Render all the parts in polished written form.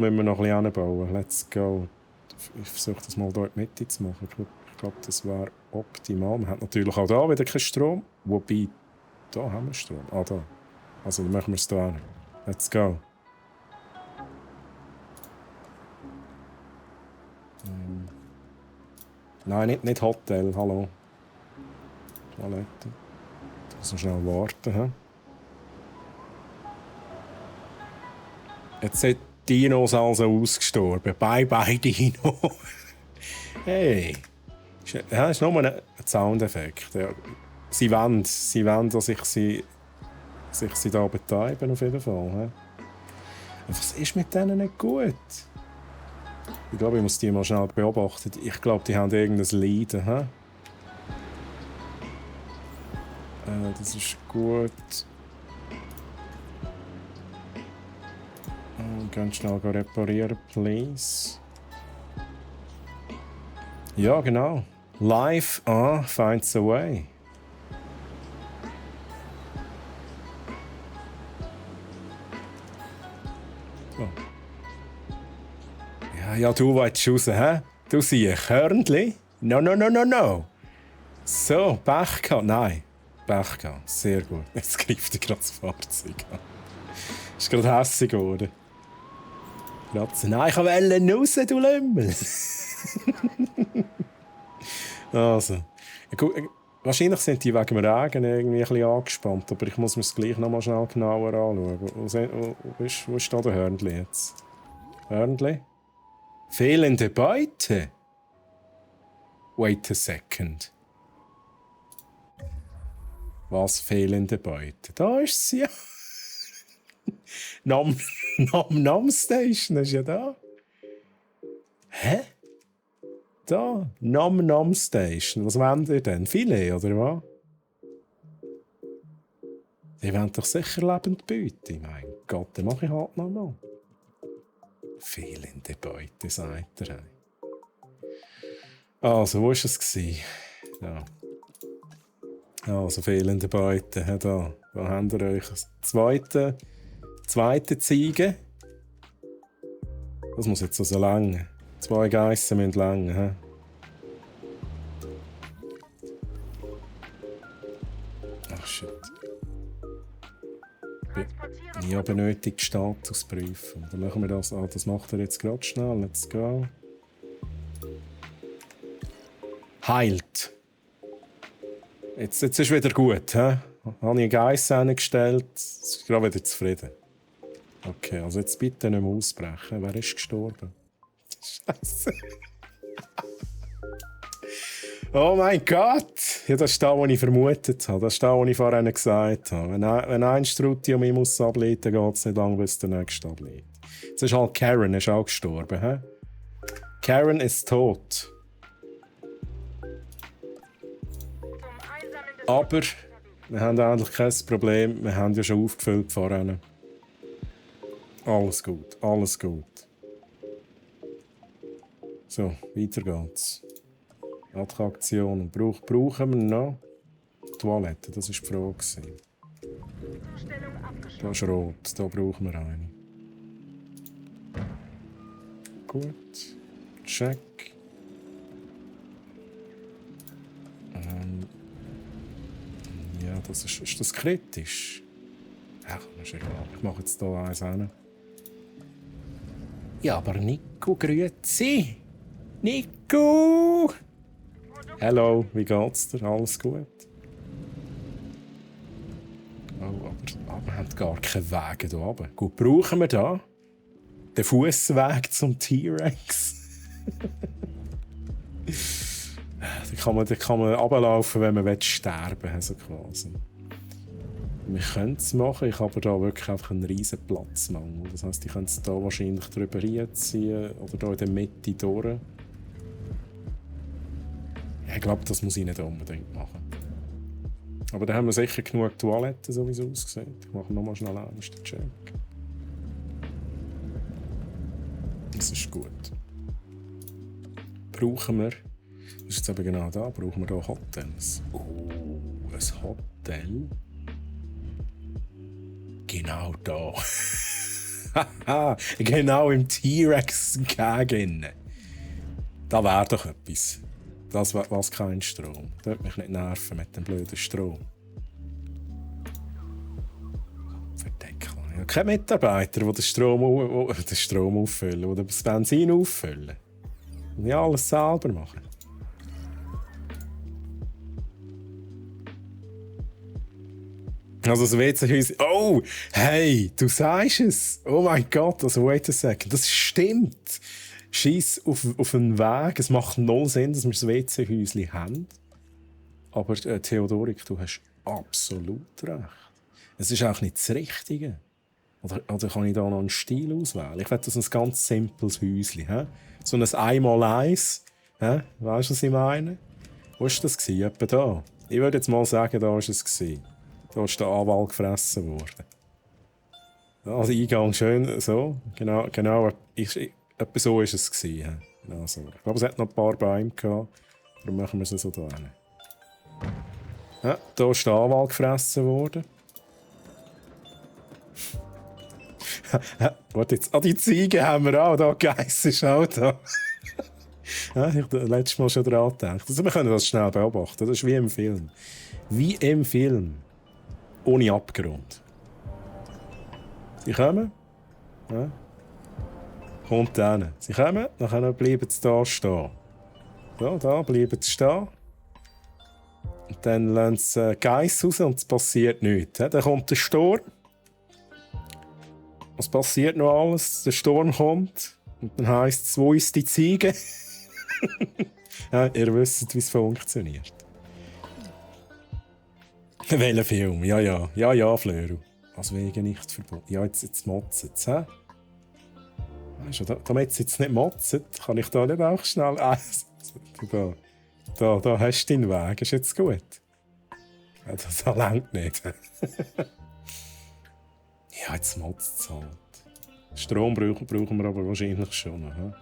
Müssen wir noch ein bisschen anbauen. Let's go. Ich versuche das mal hier in die Mitte zu machen. Ich glaube, das wäre optimal. Man hat natürlich auch hier wieder keinen Strom. Wobei, da haben wir Strom. Ah, da. Also, dann machen wir es hier auch. Let's go. Nein, nicht Hotel. Hallo. Toilette. Ich muss noch schnell warten. He? Jetzt sind die Dinos also ausgestorben. Bye, bye, Dino. Hey. Das ist nur ein Soundeffekt. Ja. Sie wollen, dass ich sie da betreiben, auf jeden Fall. He? Was ist mit denen nicht gut? Ich glaube, ich muss die mal schnell beobachten. Ich glaube, die haben irgendein Leiden. He? Das ist gut. Ganz schnell reparieren, please. Ja, genau. Life finds a way. Oh. Ja, du willst raus, hä? Du siehst, Hörnli? No. So, Pech gehabt. Nein, Pech gehabt. Sehr gut. Jetzt greift er gerade das Fahrzeug an. Ist gerade hässlich geworden. Nein, ich wollte raus, du Lümmel. Also. Wahrscheinlich sind die wegen dem Regen irgendwie ein bisschen angespannt, aber ich muss mir es gleich noch mal schnell genauer anschauen. Wo ist da der Hörnli jetzt? Hörnli? Fehlende Beute? Wait a second. Was fehlende Beute? Da ist sie ja. Nom Station ist ja da. Hä? Da? Nom Station. Was wollt ihr denn? Filet, oder was? Die wollen doch sicher lebend Beute. Mein Gott, dann mache ich halt noch mal. Fehlende Beute, sagt er. Also, wo war es? Ja. Also, fehlende Beute. Ja, da habt ihr euch zweite Ziege. Das muss jetzt also lang. 2 Geissen müssen lang. He? Ach shit. Ich habe benötigt Statusprüfung. Dann machen wir das. Das macht er jetzt gerade schnell. Let's go. Heilt. Jetzt ist wieder gut. He? Habe ich einen Geiss hingestellt. Jetzt ist gerade wieder zufrieden. Okay, also jetzt bitte nicht mehr ausbrechen. Wer ist gestorben? Scheiße. Oh mein Gott! Ja, das ist das, was ich vermutet habe. Das ist das, was ich vorhin gesagt habe. Wenn ein Strutti um mich muss ableiten, geht es nicht lange, bis der nächste ableitet. Jetzt ist halt Karen, ist auch gestorben. He? Karen ist tot. Aber wir haben eigentlich kein Problem. Wir haben ja schon aufgefüllt vorhin. Alles gut, alles gut. So, weiter geht's. Attraktionen. Brauchen wir noch? Toilette, das war die Frage. Da ist rot, da brauchen wir eine. Gut. Check. Ja, das ist das kritisch? Ach, das ist egal. Ich mache jetzt hier eins hin. Ja, aber Nico, grüezi. Nico! Hallo, wie geht's dir? Alles gut? Oh, aber wir haben gar keinen Weg hier oben. Gut, brauchen wir da den Fußweg zum T-Rex? Da kann man runterlaufen, wenn man sterben will, also quasi. Wir können es machen, ich habe da wirklich einfach einen riesen Platzmangel. Das heisst, ich könnte es hier wahrscheinlich drüber hinziehen oder hier in der Mitte durch. Ja, ich glaube, das muss ich nicht unbedingt machen. Aber da haben wir sicher genug Toiletten, so wie es aussieht. Ich mache nochmal schnell einen ersten Check. Das ist gut. Brauchen wir, das ist jetzt eben genau da, brauchen wir hier Hotels. Oh, ein Hotel. Genau da. Haha, genau im T-Rex-Gegen. Da wäre doch etwas. Das was kein Strom. Das wird mich nicht nerven mit dem blöden Strom. Verdeckel. Ich habe keine Mitarbeiter, die den Strom auffüllen oder das Benzin auffüllen. Und ich alles selber machen. Also das WC-Häuschen... Oh, hey, du sagst es. Oh mein Gott, also wait a second. Das stimmt. Scheiss auf einen Weg. Es macht null Sinn, dass wir das WC-Häuschen haben. Aber Theodorik, du hast absolut recht. Es ist auch nicht das Richtige. Oder kann ich da noch einen Stil auswählen? Ich will das ein ganz simples Häuschen. He? So ein 1x1. Weißt du, was ich meine? Wo war das? Etwa da. Ich würde jetzt mal sagen, da war es. Da ist der Anwalt gefressen worden. Also Eingang schön so. Genau etwa so war es. Genau so. Ich glaube, es hat noch ein paar Bäume gehabt. Darum machen wir es so da hin. Ja, da ist der Anwalt gefressen worden. Warte jetzt. Die Ziege haben wir auch. Da Geiss ist auch da. Ja, ich habe letztes Mal schon daran gedacht. Also, wir können das schnell beobachten. Das ist wie im Film. Wie im Film. Ohne Abgrund. Sie kommen. Ja. Kommt dann. Sie kommen, dann bleiben sie da stehen. So, da bleiben sie stehen. Und dann lassen sie Geiss raus und es passiert nichts. Dann kommt der Sturm. Was passiert noch alles? Der Sturm kommt. Und dann heisst es, wo ist die Ziege? Ja, ihr wisst, wie es funktioniert. Welcher Film? Ja, Flöru. Also wegen nicht verboten. Ja, jetzt motzt es, hä? Weißt du, damit es jetzt nicht motzt, kann ich da nicht auch schnell... Da hast du deinen Weg, ist jetzt gut. Ja, das reicht nicht. Ja, jetzt motzt es halt. Strom brauchen wir aber wahrscheinlich schon noch. He?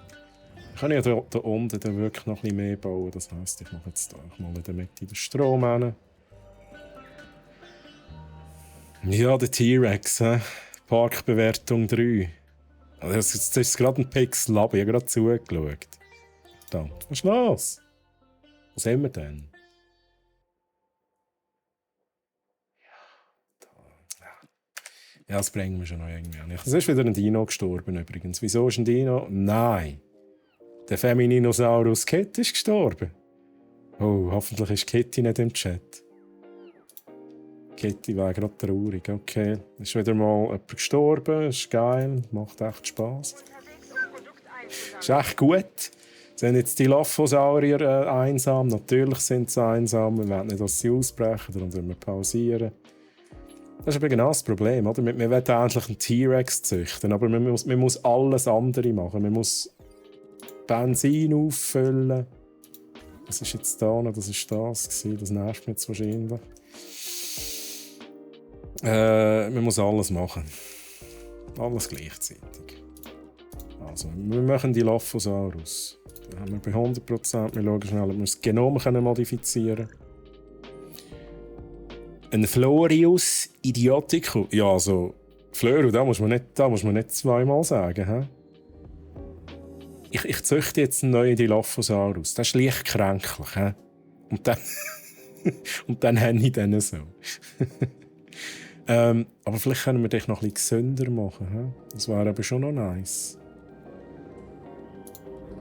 Ich kann ja da unten dann wirklich noch ein bisschen mehr bauen. Das heisst, ich mache jetzt da mal in der Mitte den Strom hin. Ja, der T-Rex, Parkbewertung 3. Also jetzt ist gerade ein Pixel ab, ich habe gerade zugeschaut. Verdammt, was ist los? Was haben wir denn? Ja, das bringen wir schon noch irgendwie an. Es ist wieder ein Dino gestorben übrigens. Wieso ist ein Dino? Nein. Der Femininosaurus Kitty ist gestorben. Oh, hoffentlich ist Kitty nicht im Chat. Kitty war gerade traurig. Okay, ist wieder mal jemand gestorben. Ist geil, macht echt Spass. Ist echt gut. Sind jetzt die Dilophosaurier einsam? Natürlich sind sie einsam. Wir wollen nicht, dass sie ausbrechen, darum müssen wir pausieren. Das ist aber genau das Problem. Oder? Wir wollen eigentlich einen T-Rex züchten, aber man muss alles andere machen. Man muss Benzin auffüllen. Was ist jetzt da noch? Das war das. Das nervt mich jetzt wahrscheinlich. Man muss alles machen. Alles gleichzeitig. Also, wir machen die Dilophosaurus. Da haben wir bei 100%. Wir schauen schnell, ob wir das Genom modifizieren können. Ein Florius idioticus. Ja, also, Flöru, da muss man nicht zweimal sagen. He? Ich züchte jetzt einen neuen Dilophosaurus. Das ist leicht kränklich. He? Und dann habe ich den so. Aber vielleicht können wir dich noch ein bisschen gesünder machen. He? Das wäre aber schon noch nice.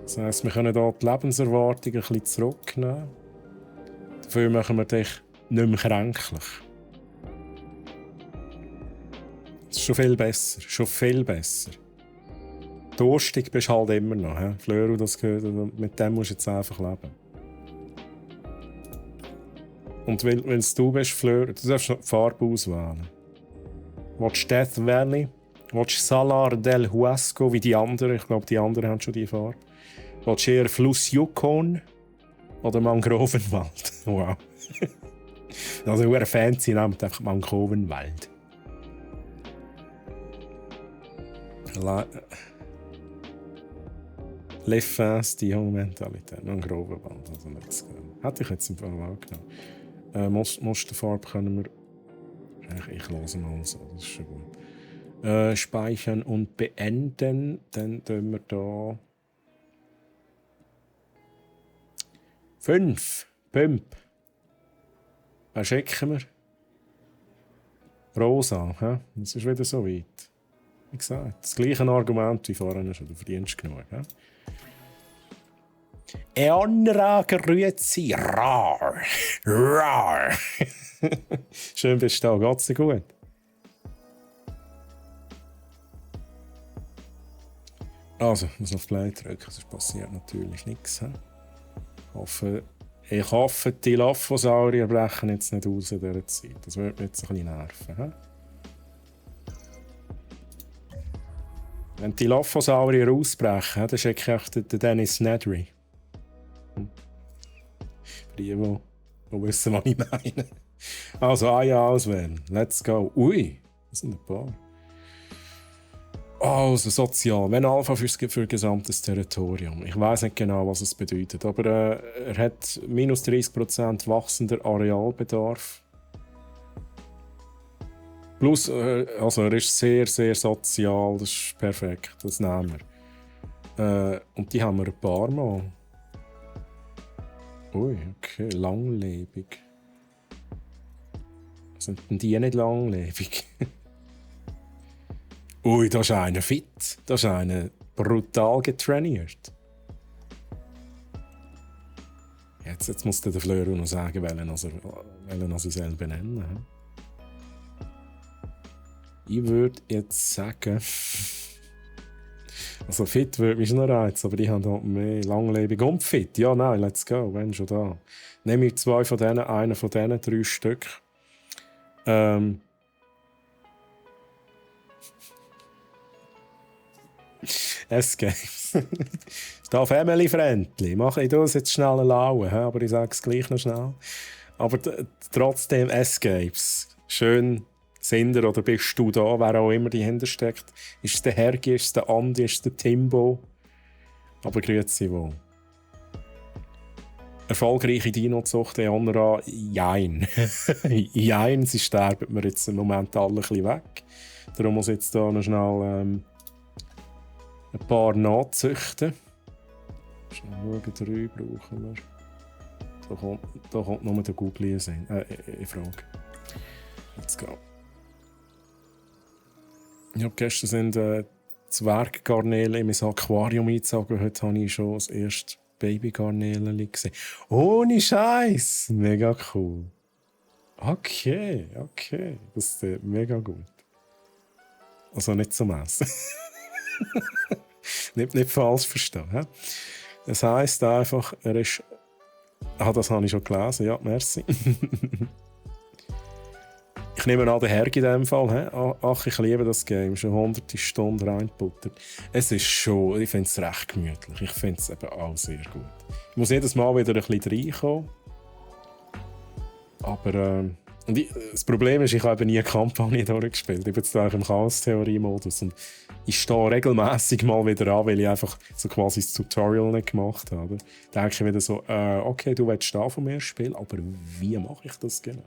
Das heisst, wir können hier die Lebenserwartung ein bisschen zurücknehmen. Dafür machen wir dich nicht mehr kränklich. Das ist schon viel besser. Durstig bist du halt immer noch. He? Flöru, das gehört, mit dem musst du jetzt einfach leben. Und weil du bist, Flöru, du darfst noch die Farbe auswählen. Willst du Death Valley? Willst du Salar del Huasco wie die anderen? Ich glaube, die anderen haben schon die Farbe. Willst du eher Fluss Yukon oder Mangrovenwald? Wow. Also ein fancy Name, einfach Mangrovenwald. Le fast die Mentalität. Mangrovenwald. Also let's go. Hätte ich jetzt im Fall auch genommen. Musterfarbe können wir... Ich höre mal so, das ist schon gut. Speichern und beenden. Dann tun wir da 5. Pump. Was schicken wir? Rosa. He? Das ist wieder so weit. Wie gesagt, das gleiche Argument wie vorhin schon. Du verdienst genug. He? Eonra grüezi. Rar. Rar. Schön bist du da. Geht's dir gut? Also, ich muss auf Play drücken, sonst passiert natürlich nichts. Ich hoffe, die Dilophosaurier brechen jetzt nicht aus in dieser Zeit. Das würde mich jetzt ein bisschen nerven. He? Wenn die Dilophosaurier ausbrechen, dann schicke ich den Dennis Nedry. Für die wissen, was ich meine. Also, Eier auswählen. Let's go. Ui, das sind ein paar. Also, sozial. Wenn Alpha für ein gesamtes Territorium. Ich weiß nicht genau, was es bedeutet, aber er hat minus 30% wachsender Arealbedarf. Plus, also er ist sehr, sehr sozial. Das ist perfekt. Das nehmen wir. Und die haben wir ein paar Mal. Ui, okay. Langlebig. Sind denn die nicht langlebig? Ui, da ist einer fit. Da ist einer brutal getrainiert. Jetzt muss der Fleur noch sagen, welchen er selber nennen. Ich würde jetzt sagen... Also fit würde mich noch reizen, aber die haben halt mehr langlebig und fit. Ja, nein, let's go, wenn schon da. Nehme ich 2 von denen, einen von denen, 3 Stück. S-Games. Ist da Family-Friendly. Mache ich das jetzt schnell lauen, aber ich sage es gleich noch schnell. Aber trotzdem S-Games. Schön sind ihr oder bist du da, wer auch immer dahinter steckt. Ist es der Hergi, ist es der Andi, ist es der Timbo? Aber grüezi wohl. Erfolgreiche Dino-Zucht Eonra, jein. Jein, sie sterben mir jetzt im Moment alle ein bisschen weg. Darum muss ich jetzt hier noch schnell ein paar nachzüchten. Schnell schauen, 3 brauchen wir. Da kommt nur der Google in Frage. Let's go. Ich habe gestern sind Zwerggarnelen in mein Aquarium eingezogen. Heute habe ich schon das erste Babygarnelen gesehen. Ohne Scheiß! Mega cool. Okay. Das ist mega gut. Also nicht zum Essen. nicht falsch verstehen. He? Das heisst einfach, er ist... das habe ich schon gelesen. Ja, merci. Ich nehme an, der Herg in diesem Fall. He? Ach, ich liebe das Game. Schon hunderte Stunden reingebuttert. Es ist schon... Ich finde es recht gemütlich. Ich finde es eben auch sehr gut. Ich muss jedes Mal wieder ein bisschen reinkommen. Aber... das Problem ist, ich habe nie eine Kampagne durchgespielt. Ich bin jetzt eigentlich im Chaos-Theorie-Modus. Und ich stehe regelmäßig mal wieder an, weil ich einfach so quasi das Tutorial nicht gemacht habe. Da denke ich wieder so, okay, du willst da von mir spielen, aber wie mache ich das genau?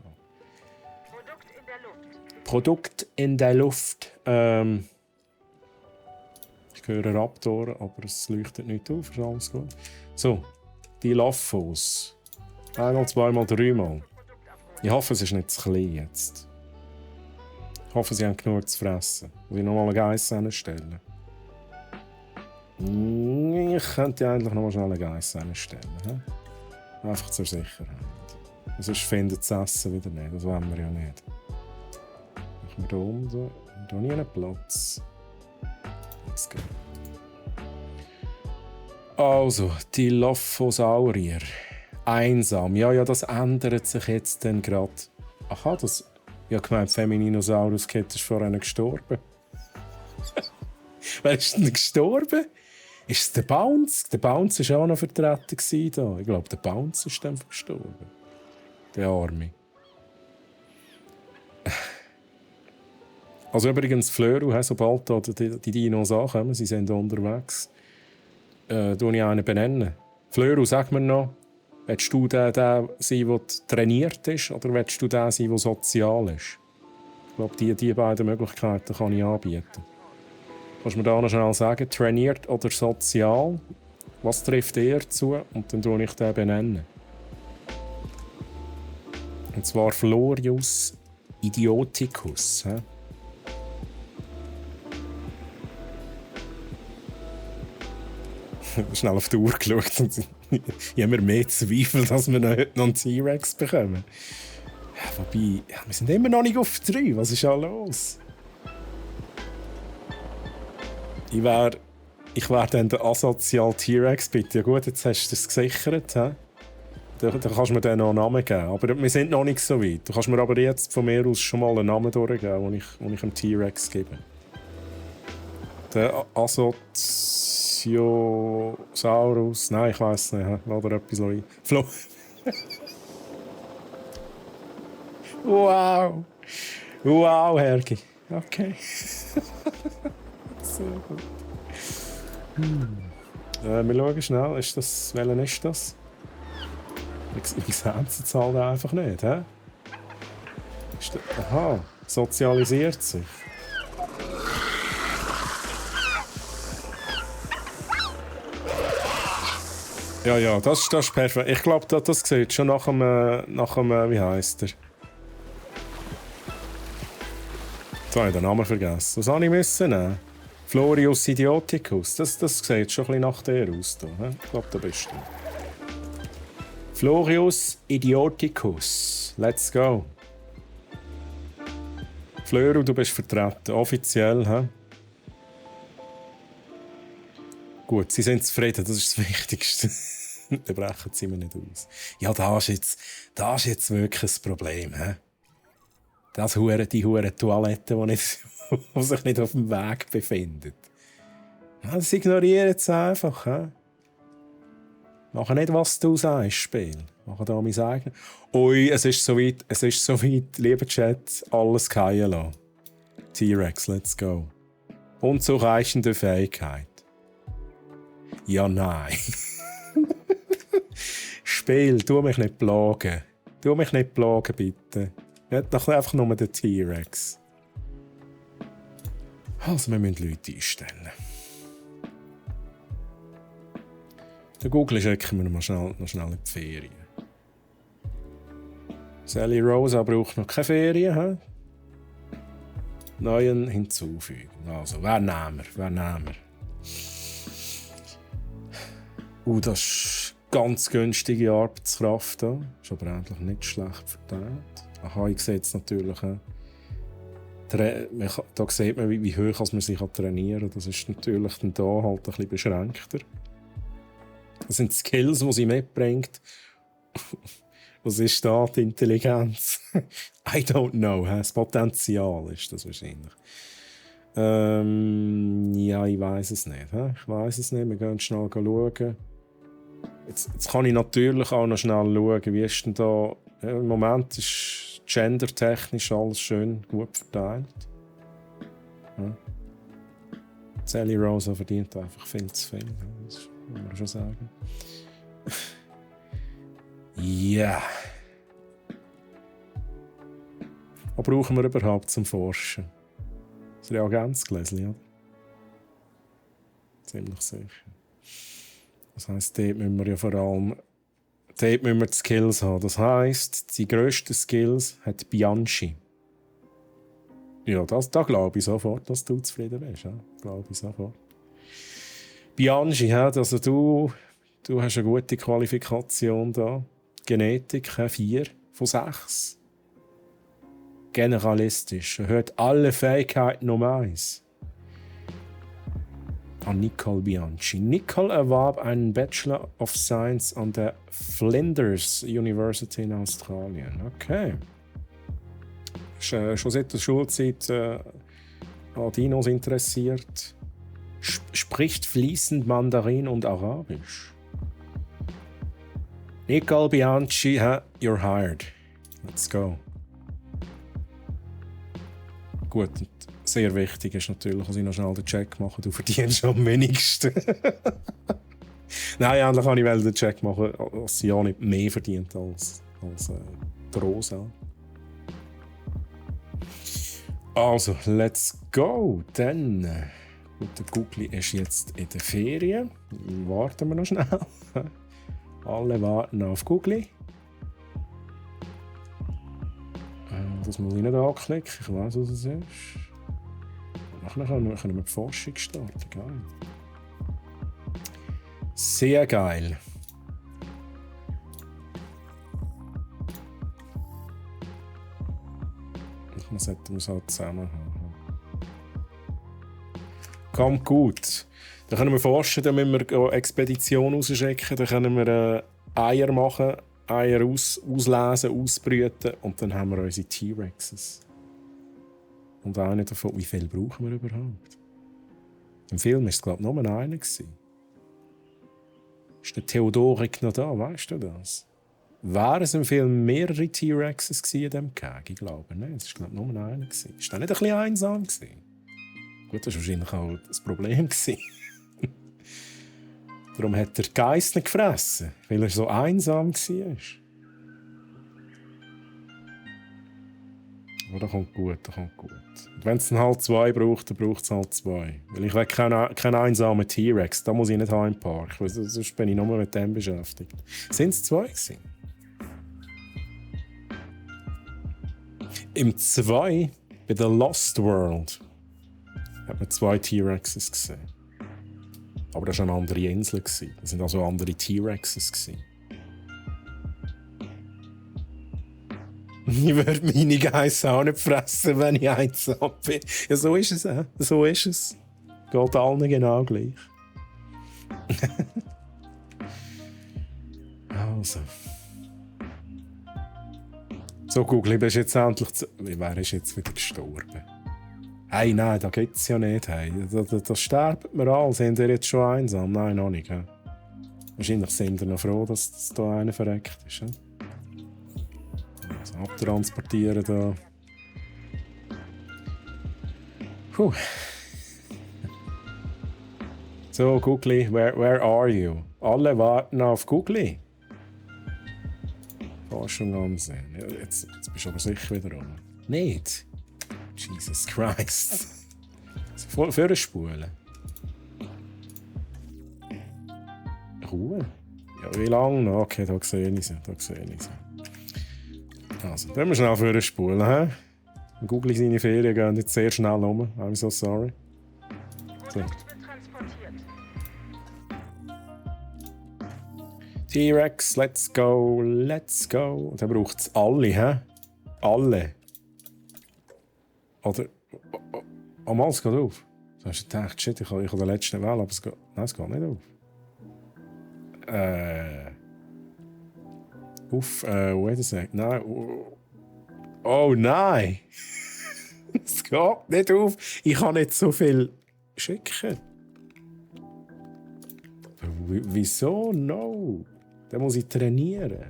Produkt in der Luft. Ich höre Raptoren, aber es leuchtet nicht auf, ist alles gut. So, die Laffos. Einmal, zweimal, dreimal. Ich hoffe, es ist nicht zu klein jetzt. Ich hoffe, sie haben genug zu fressen. Muss ich nochmal einen Geiss hinstellen? Ich könnte eigentlich nochmal schnell einen Geiss hinstellen. He? Einfach zur Sicherheit. Sonst findet das Essen wieder nicht. Das wollen wir ja nicht. Machen wir hier unten. Da nie einen Platz. Let's go. Also, die Dilophosaurier. Einsam. Ja, das ändert sich jetzt dann gerade. Aha, das... Ich habe gemeint, Femininosaurus Kette ist vorhin gestorben. Wer ist denn gestorben? Ist es der Bounce? Der Bounce war auch noch vertreten da. Ich glaube, der Bounce ist dann gestorben. Der Arme. Also übrigens, Flöru, sobald da die Dinos ankommen, sie sind unterwegs, tue ich einen benennen. Flöru, sag mir noch, willst du der sein, der trainiert ist, oder willst du der sein, der sozial ist? Ich glaube, die beiden Möglichkeiten kann ich anbieten. Kannst du mir da noch schnell sagen, trainiert oder sozial? Was trifft eher zu? Und dann tue ich den benennen. Und zwar Florius Idioticus. He? Schnell auf die Uhr geschaut und ich habe mir mehr Zweifel, dass wir heute noch einen T-Rex bekommen. Ja, wobei, wir sind immer noch nicht auf 3. Was ist da los? Ich wär dann der asozial T-Rex, bitte. Ja gut, jetzt hast du es gesichert. He? Da kannst du mir dann noch einen Namen geben. Aber wir sind noch nicht so weit. Du kannst mir aber jetzt von mir aus schon mal einen Namen durchgeben, den ich einem T-Rex gebe. Der Asotiosaurus. Nein, ich weiss nicht. Lass dir etwas ein. Flo. Wow. Wow, Hergi. Okay. Sehr gut. Wir schauen schnell. Welcher ist das? Ich sehe die Zahl einfach nicht. He? Aha, sozialisiert sich. Ja, das ist perfekt. Ich glaube, das sieht schon nach dem wie heisst er? Jetzt habe ich den Namen vergessen. Was habe ich nehmen? Florius Idioticus. Das sieht schon ein bisschen nach der aus. Ich glaube, da bist du. Florius Idioticus. Let's go. Flöru, du bist vertreten. Offiziell, hä? Gut, sie sind zufrieden, das ist das Wichtigste. Dann brechen sie mir nicht aus. Ja, da ist jetzt wirklich ein Problem. He? Die hure Toilette, die sich nicht auf dem Weg befindet. Ja, das ignorieren jetzt einfach. He? Mach nicht, was du sagst, Spiel. Mach da mein eigenes. Ui, es ist soweit, lieber Chat, alles fallen lassen. T-Rex, let's go. Unzureichende Fähigkeit. Ja, nein. Spiel, tu mich nicht plagen. Tu mich nicht plagen, bitte. Nicht doch einfach nur den T-Rex. Also, wir müssen Leute einstellen. Den Google schicken wir noch schnell in die Ferien. Sally Rosa braucht noch keine Ferien. He? Neuen hinzufügen. Also, wer nehmen wir? Das ist ganz günstige Arbeitskraft. Da. Ist aber eigentlich nicht schlecht verteilt. Aha, ich sehe jetzt natürlich. Da sieht man, wie hoch man sich trainieren kann. Das ist natürlich dann da halt ein bisschen beschränkter. Das sind die Skills, die sie mitbringt. Was ist da die Intelligenz? I don't know. Das Potenzial ist das wahrscheinlich. Ja, ich weiß es nicht. Wir gehen schnell schauen. Jetzt kann ich natürlich auch noch schnell schauen, wie ist denn da. Im Moment ist gendertechnisch alles schön gut verteilt. Ja. Sally Rosa verdient einfach viel zu viel. Das muss man schon sagen. Ja. Was brauchen wir überhaupt zum Forschen? Das Reagenzgläschen, oder? Ziemlich sicher. Das heisst, dort müssen wir ja vor allem die Skills haben. Das heisst, die grössten Skills hat Bianchi. Ja, da glaube ich sofort, dass du zufrieden bist. Ja? Glaube ich sofort. Bianchi, also du hast eine gute Qualifikation da. Genetik, 4 von 6. Generalistisch. Er hört alle Fähigkeiten Nummer 1. An Nicole Bianchi. Nicole erwarb einen Bachelor of Science an der Flinders University in Australien. Okay. Ist schon seit der Schulzeit an Dinos interessiert. Spricht fließend Mandarin und Arabisch. Nicole Bianchi, you're hired. Let's go. Gut. Sehr wichtig ist natürlich, dass ich noch schnell den Check mache. Du verdienst am wenigsten. Nein, eigentlich kann ich den Check machen, dass sie ja nicht mehr verdient als die Rosa. Also, let's go. Dann. Gut, der Googli ist jetzt in der Ferien. Warten wir noch schnell. Alle warten auf Googli. Das muss ich nicht anklicken. Ich weiß, was es ist. Nachher können wir die Forschung starten. Geil. Sehr geil. Man sollte es halt zusammen haben. Kommt gut. Dann können wir forschen, dann müssen wir eine Expedition rausschicken, dann können wir Eier machen, Eier auslesen, ausbrüten und dann haben wir unsere T-Rexes. Und einer davon, wie viel brauchen wir überhaupt? Im Film war es, glaube ich, nur einer. Ist der Theodorik noch da, weißt du das? Waren es im Film mehrere T-Rexes in diesem Käfig? Ich glaube nicht. Es war, glaube ich, nur einer. Ist der nicht ein bisschen einsam? Gut, das war wahrscheinlich auch das Problem. Darum hat er die Geissen gefressen, weil er so einsam war. Aber das kommt gut, das kommt gut. Und wenn es dann halt 2 braucht, dann braucht es halt 2. Weil ich will keinen einsamen T-Rex, da muss ich nicht haben im Park, weil sonst bin ich nur mit dem beschäftigt. Sind es 2 gewesen? Im 2, bei The Lost World, hat man 2 T-Rexes gesehen. Aber das war eine andere Insel. Das waren also andere T-Rexes. Ich würde meine Geissen auch nicht fressen, wenn ich einsam bin. Ja, so ist es. So ist es. Geht allen genau gleich. Also. So, Google, bist jetzt endlich wer ist jetzt wieder gestorben? Hey, nein, da gibt es ja nicht. Hey. Da sterben wir alle. Sind ihr jetzt schon einsam? Nein, noch nicht. Hey. Wahrscheinlich sind wir noch froh, dass da einer verreckt ist. Hey. Also abtransportieren da. Puh. So, Googli, where are you? Alle warten auf Googli. Forschung ansehen. Ja, jetzt bist du aber sicher wieder rum. Nicht? Jesus Christ. Für Spulen. Ruhe. Ja, wie lange noch? Okay, da sehe ich sie. Also, dann wir schnell für Spulen. He? Google seine Ferien gehen jetzt sehr schnell um. I'm so sorry. So. T-Rex, let's go. Und dann braucht es alle, hä? Alle. Oder. Oh Mann, es geht auf. Du hast gedacht, shit, ich habe den letzten wählen, aber es geht. Nein, es geht nicht auf. Wait a sec. Nein. Oh nein! Es geht nicht auf. Ich kann nicht so viel schicken. Wieso? No. Dann muss ich trainieren.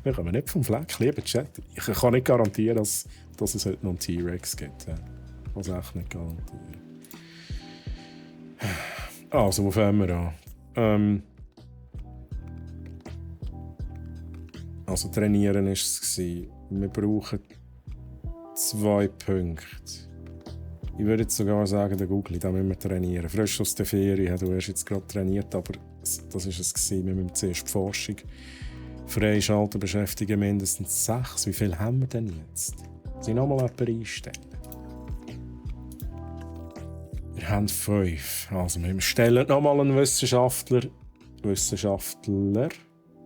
Wir kommen nicht vom Fleck, lieber Chat. Ich kann nicht garantieren, dass es heute noch einen T-Rex gibt. Ja. Ich kann es echt nicht garantieren. Also, wo fangen wir an? Also, trainieren war es. Wir brauchen 2 Punkte. Ich würde jetzt sogar sagen, der Googli, da müssen wir trainieren. Frisch aus der Ferien, du hast jetzt gerade trainiert, aber das war es. Wir müssen zuerst die Forschung freischalten, beschäftigen mindestens 6. Wie viel haben wir denn jetzt? Sie nochmal jemanden einstellen. Wir haben 5. Also wir stellen nochmal einen Wissenschaftler ein.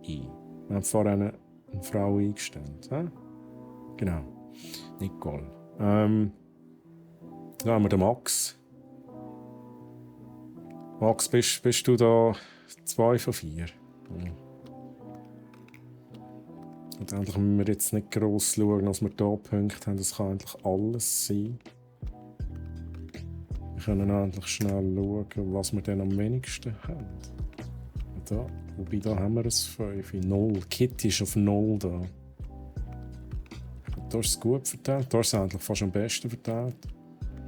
Wir haben vorhin eine Frau eingestellt. He? Genau. Nicole. Dann haben wir den Max. Max, bist du da 2 von 4? Und eigentlich müssen wir jetzt nicht gross schauen, dass wir hier Punkte haben. Das kann eigentlich alles sein. Wir können eigentlich schnell schauen, was wir denn am wenigsten haben. Da, wobei, da haben wir ein 5. 0. Kitty ist auf 0 da. Da ist es gut verteilt. Da ist es eigentlich fast am besten verteilt.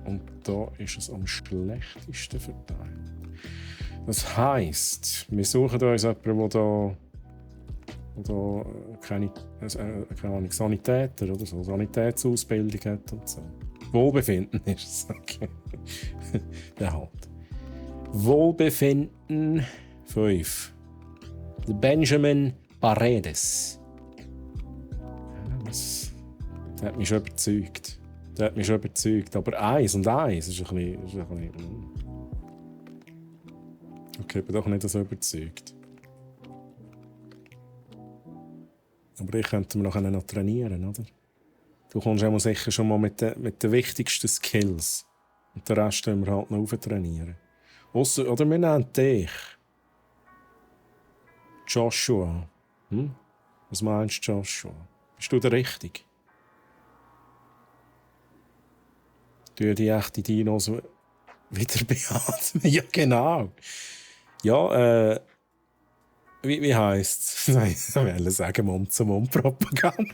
Und da ist es am schlechtesten verteilt. Das heisst, wir suchen uns jemanden, der da oder keine Ahnung, Sanitäter oder so, Sanitätsausbildung hat und so. Wohlbefinden ist es, okay. Der halt. Wohlbefinden 5. Benjamin Paredes. Ja, der hat mich schon überzeugt. Aber 1 und 1 ist ein bisschen. Okay, ich bin doch nicht so überzeugt. Aber ich könnte noch trainieren, oder? Du kommst auch sicher schon mal mit den wichtigsten Skills. Und den Rest müssen wir halt noch trainieren. Oder wir nennen dich Joshua. Hm? Was meinst du, Joshua? Bist du der Richtige? Du die echte Dinos wieder beatmen. Ja, genau. Ja, wie heisst es? Nein, ich wollte sagen, Mund-zu-Mund-Propaganda.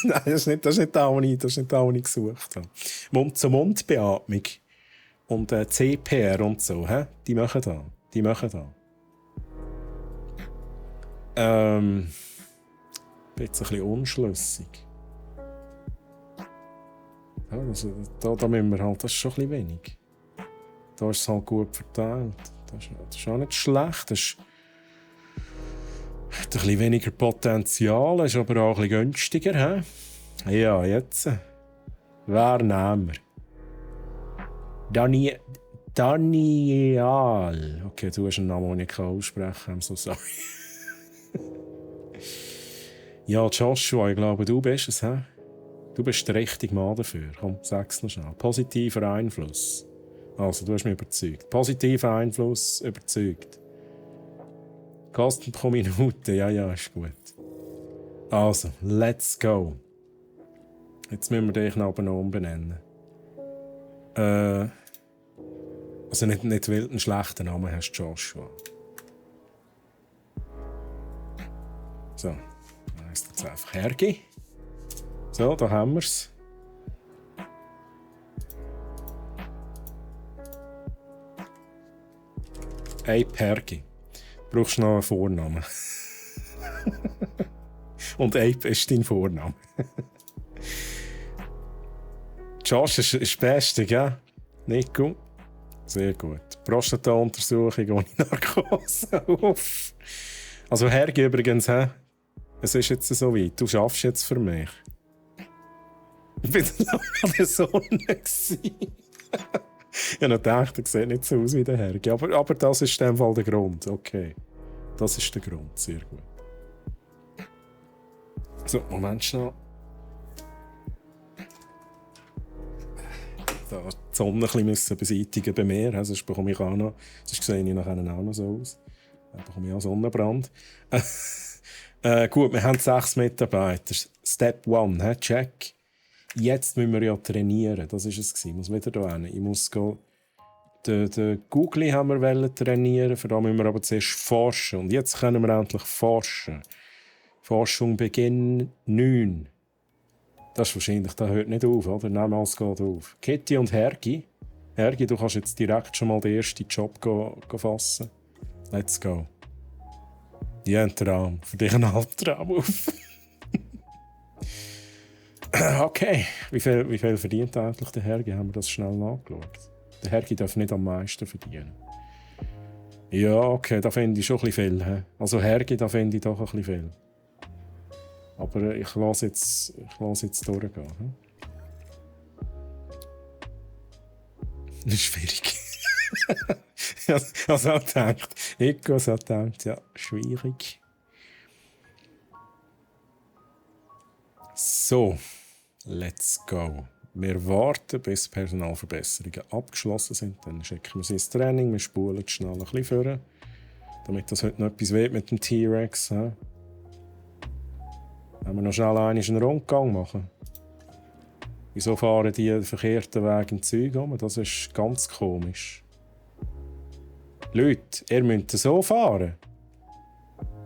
Nein, das ist nicht das, was ich gesucht habe. Mund-zu-Mund-Beatmung und CPR und so, die machen da. Bin jetzt ein bisschen unschlüssig. Ja, da müssen wir halt, das ist schon ein bisschen wenig. Da ist es halt gut verteilt. Das ist auch nicht schlecht. Das hat ein bisschen weniger Potenzial, ist aber auch ein bisschen günstiger. He? Ja, jetzt. Wer nehmen wir? Daniel. Okay, du hast einen Namen, den ich aussprechen kann. I'm so sorry. Ja, Joshua, ich glaube, du bist es. He? Du bist der richtige Mann dafür. Komm, sag's noch schnell. Positiver Einfluss. Also, du hast mich überzeugt. Positiver Einfluss, überzeugt. Kostet pro Minute, ja, ist gut. Also, let's go. Jetzt müssen wir dich noch umbenennen. Also nicht wild einen schlechten Namen hast, Joshua. So, dann heisst jetzt einfach Hergi. So, da haben wir es. Ape Hergi. Du brauchst noch einen Vornamen. Und Ape ist dein Vorname. Josh ist das Beste, gell? Nico? Sehr gut. Prostata-Untersuchung ohne Narkose. Uff. Also Hergi übrigens, es ist jetzt so weit. Du schaffst jetzt für mich. Ich war lange an der Sonne. Ich habe gedacht, er sieht nicht so aus wie der Hergi. Aber das ist in dem Fall der Grund. Okay. Das ist der Grund. Sehr gut. So, Moment schnell. Da die Sonne ein bisschen beseitigen bei mir. Sonst bekomme ich auch noch. Sonst sehe ich nachher auch noch so aus. Dann bekomme ich auch Sonnenbrand. Gut, wir haben 6 Mitarbeiter. Step 1, check. Jetzt müssen wir ja trainieren. Das war es. Ich muss wieder hier hin. Ich muss gehen. Den Googly haben wir trainieren. Für das müssen wir aber zuerst forschen. Und jetzt können wir endlich forschen. Forschung Beginn 9. Das ist wahrscheinlich, das hört nicht auf, oder? Nein, es geht auf. Kitty und Hergi. Hergi, du kannst jetzt direkt schon mal den ersten Job fassen. Let's go. Ja, ein Traum. Für dich ein Albtraum auf. Okay. Wie viel verdient eigentlich der Hergi? Haben wir das schnell nachgeschaut? Der Hergi darf nicht am meisten verdienen. Ja, okay, da finde ich schon ein bisschen viel. Also Hergi, da finde ich doch ein bisschen viel. Aber ich lasse jetzt durchgehen. Das ist schwierig. Also gedacht. Nico hat gedacht, ja, schwierig. So, let's go. Wir warten, bis Personalverbesserungen abgeschlossen sind. Dann schicken wir sie ins Training, wir spulen schnell ein bisschen vor, damit das heute noch etwas wird mit dem T-Rex. Wenn wir noch schnell einen Rundgang machen. Wieso fahren die den verkehrten Weg in Zeug um? Das ist ganz komisch. Leute, ihr müsst so fahren.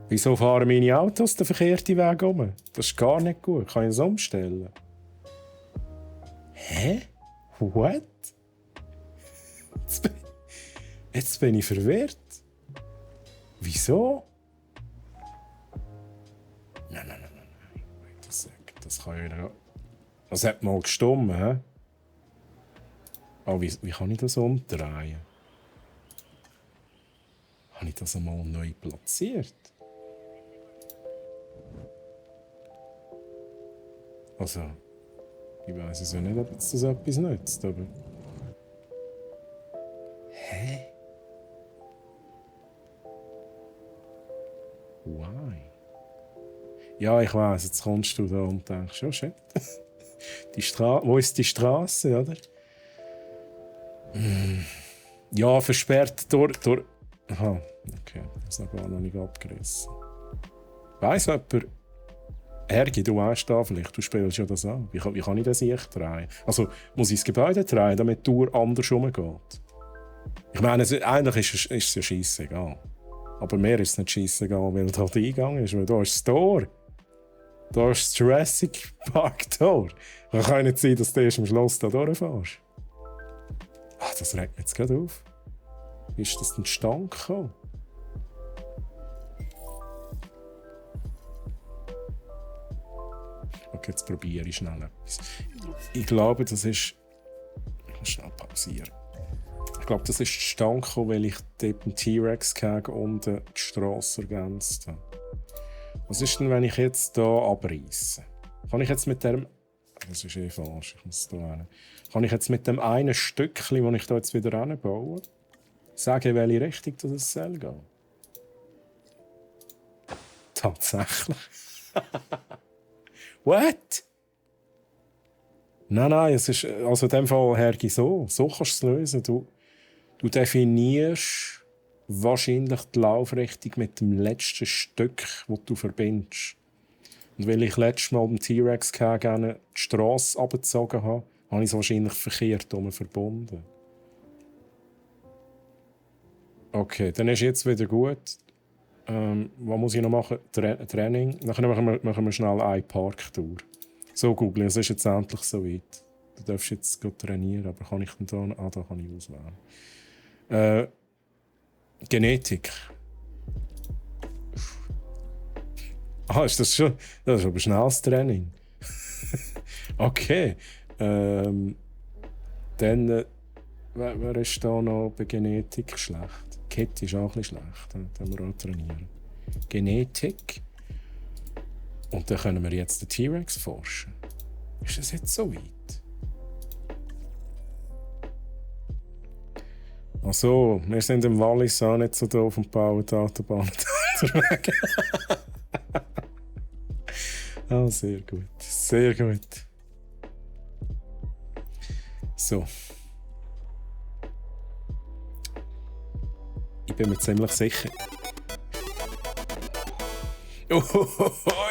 Wieso fahren meine Autos den verkehrten Weg um? Das ist gar nicht gut. Kann ich das umstellen? Hä? What? Jetzt bin ich verwirrt. Wieso? das kann ja wieder... Das hat mal gestummt, hä? Aber wie kann ich das umdrehen? Habe ich das einmal neu platziert? Also, ich weiss es ja nicht, ob jetzt das etwas nützt, aber... Hä? Why? Ja, ich weiss, jetzt kommst du da und denkst, oh shit. Wo ist die Straße, oder? Ja, versperrt durch... Aha, okay, das ist noch nicht abgerissen. Weiss jemand... Hergi, du weißt da vielleicht, du spielst ja das an. Wie kann ich das nicht drehen? Also, muss ich das Gebäude drehen, damit die Tour andersrum geht? Ich meine, eigentlich ist es ja scheissegal. Aber mir ist es nicht scheissegal, weil da der Eingang ist, weil da ist das Tor. Da ist das Jurassic Park Tor. Es kann nicht sein, dass du erst am Schloss da durchfährst. Ach, das regt mich jetzt gerade auf. Wie ist das denn zustande gekommen? Okay, jetzt probiere ich schnell etwas. Ich glaube, das ist... Ich muss schnell pausieren. Ich glaube, das ist zustande gekommen, weil ich dort einen T-Rex gegen unten die Strasse ergänzt habe. Was ist denn, wenn ich jetzt hier abreisse? Kann ich jetzt mit dem... Das ist falsch, ich muss da hin. Kann ich jetzt mit dem einen Stückchen, das ich da jetzt wieder hinbaue, sagen, in welche Richtung das soll gehen? Tatsächlich. What? Nein, es ist... Also in dem Fall, Hergi, so. So kannst du es lösen. Du definierst wahrscheinlich die Laufrichtung mit dem letzten Stück, das du verbindest. Und weil ich letztes Mal den T-Rex gerne die Strasse abgezogen habe, habe ich es wahrscheinlich verkehrt verbunden. Okay, dann ist jetzt wieder gut. Was muss ich noch machen? Training. Dann machen wir schnell eine Parktour. So googeln, es ist jetzt endlich so weit. Du darfst jetzt gut trainieren, aber kann ich denn da... Ah, da kann ich auswählen. Genetik. Ah, ist das schon... Das ist aber schnelles Training. Okay. Dann... wer ist da noch bei Genetik schlecht? Kette ist auch ein bisschen schlecht. Da müssen wir auch trainieren. Genetik. Und dann können wir jetzt den T-Rex forschen. Ist das jetzt so weit? Ach so, wir sind im Wallis auch nicht so doof und bauen die Autobahn weg. Ah, sehr gut. Sehr gut. So. Ich bin mir ziemlich sicher. Ohohoi!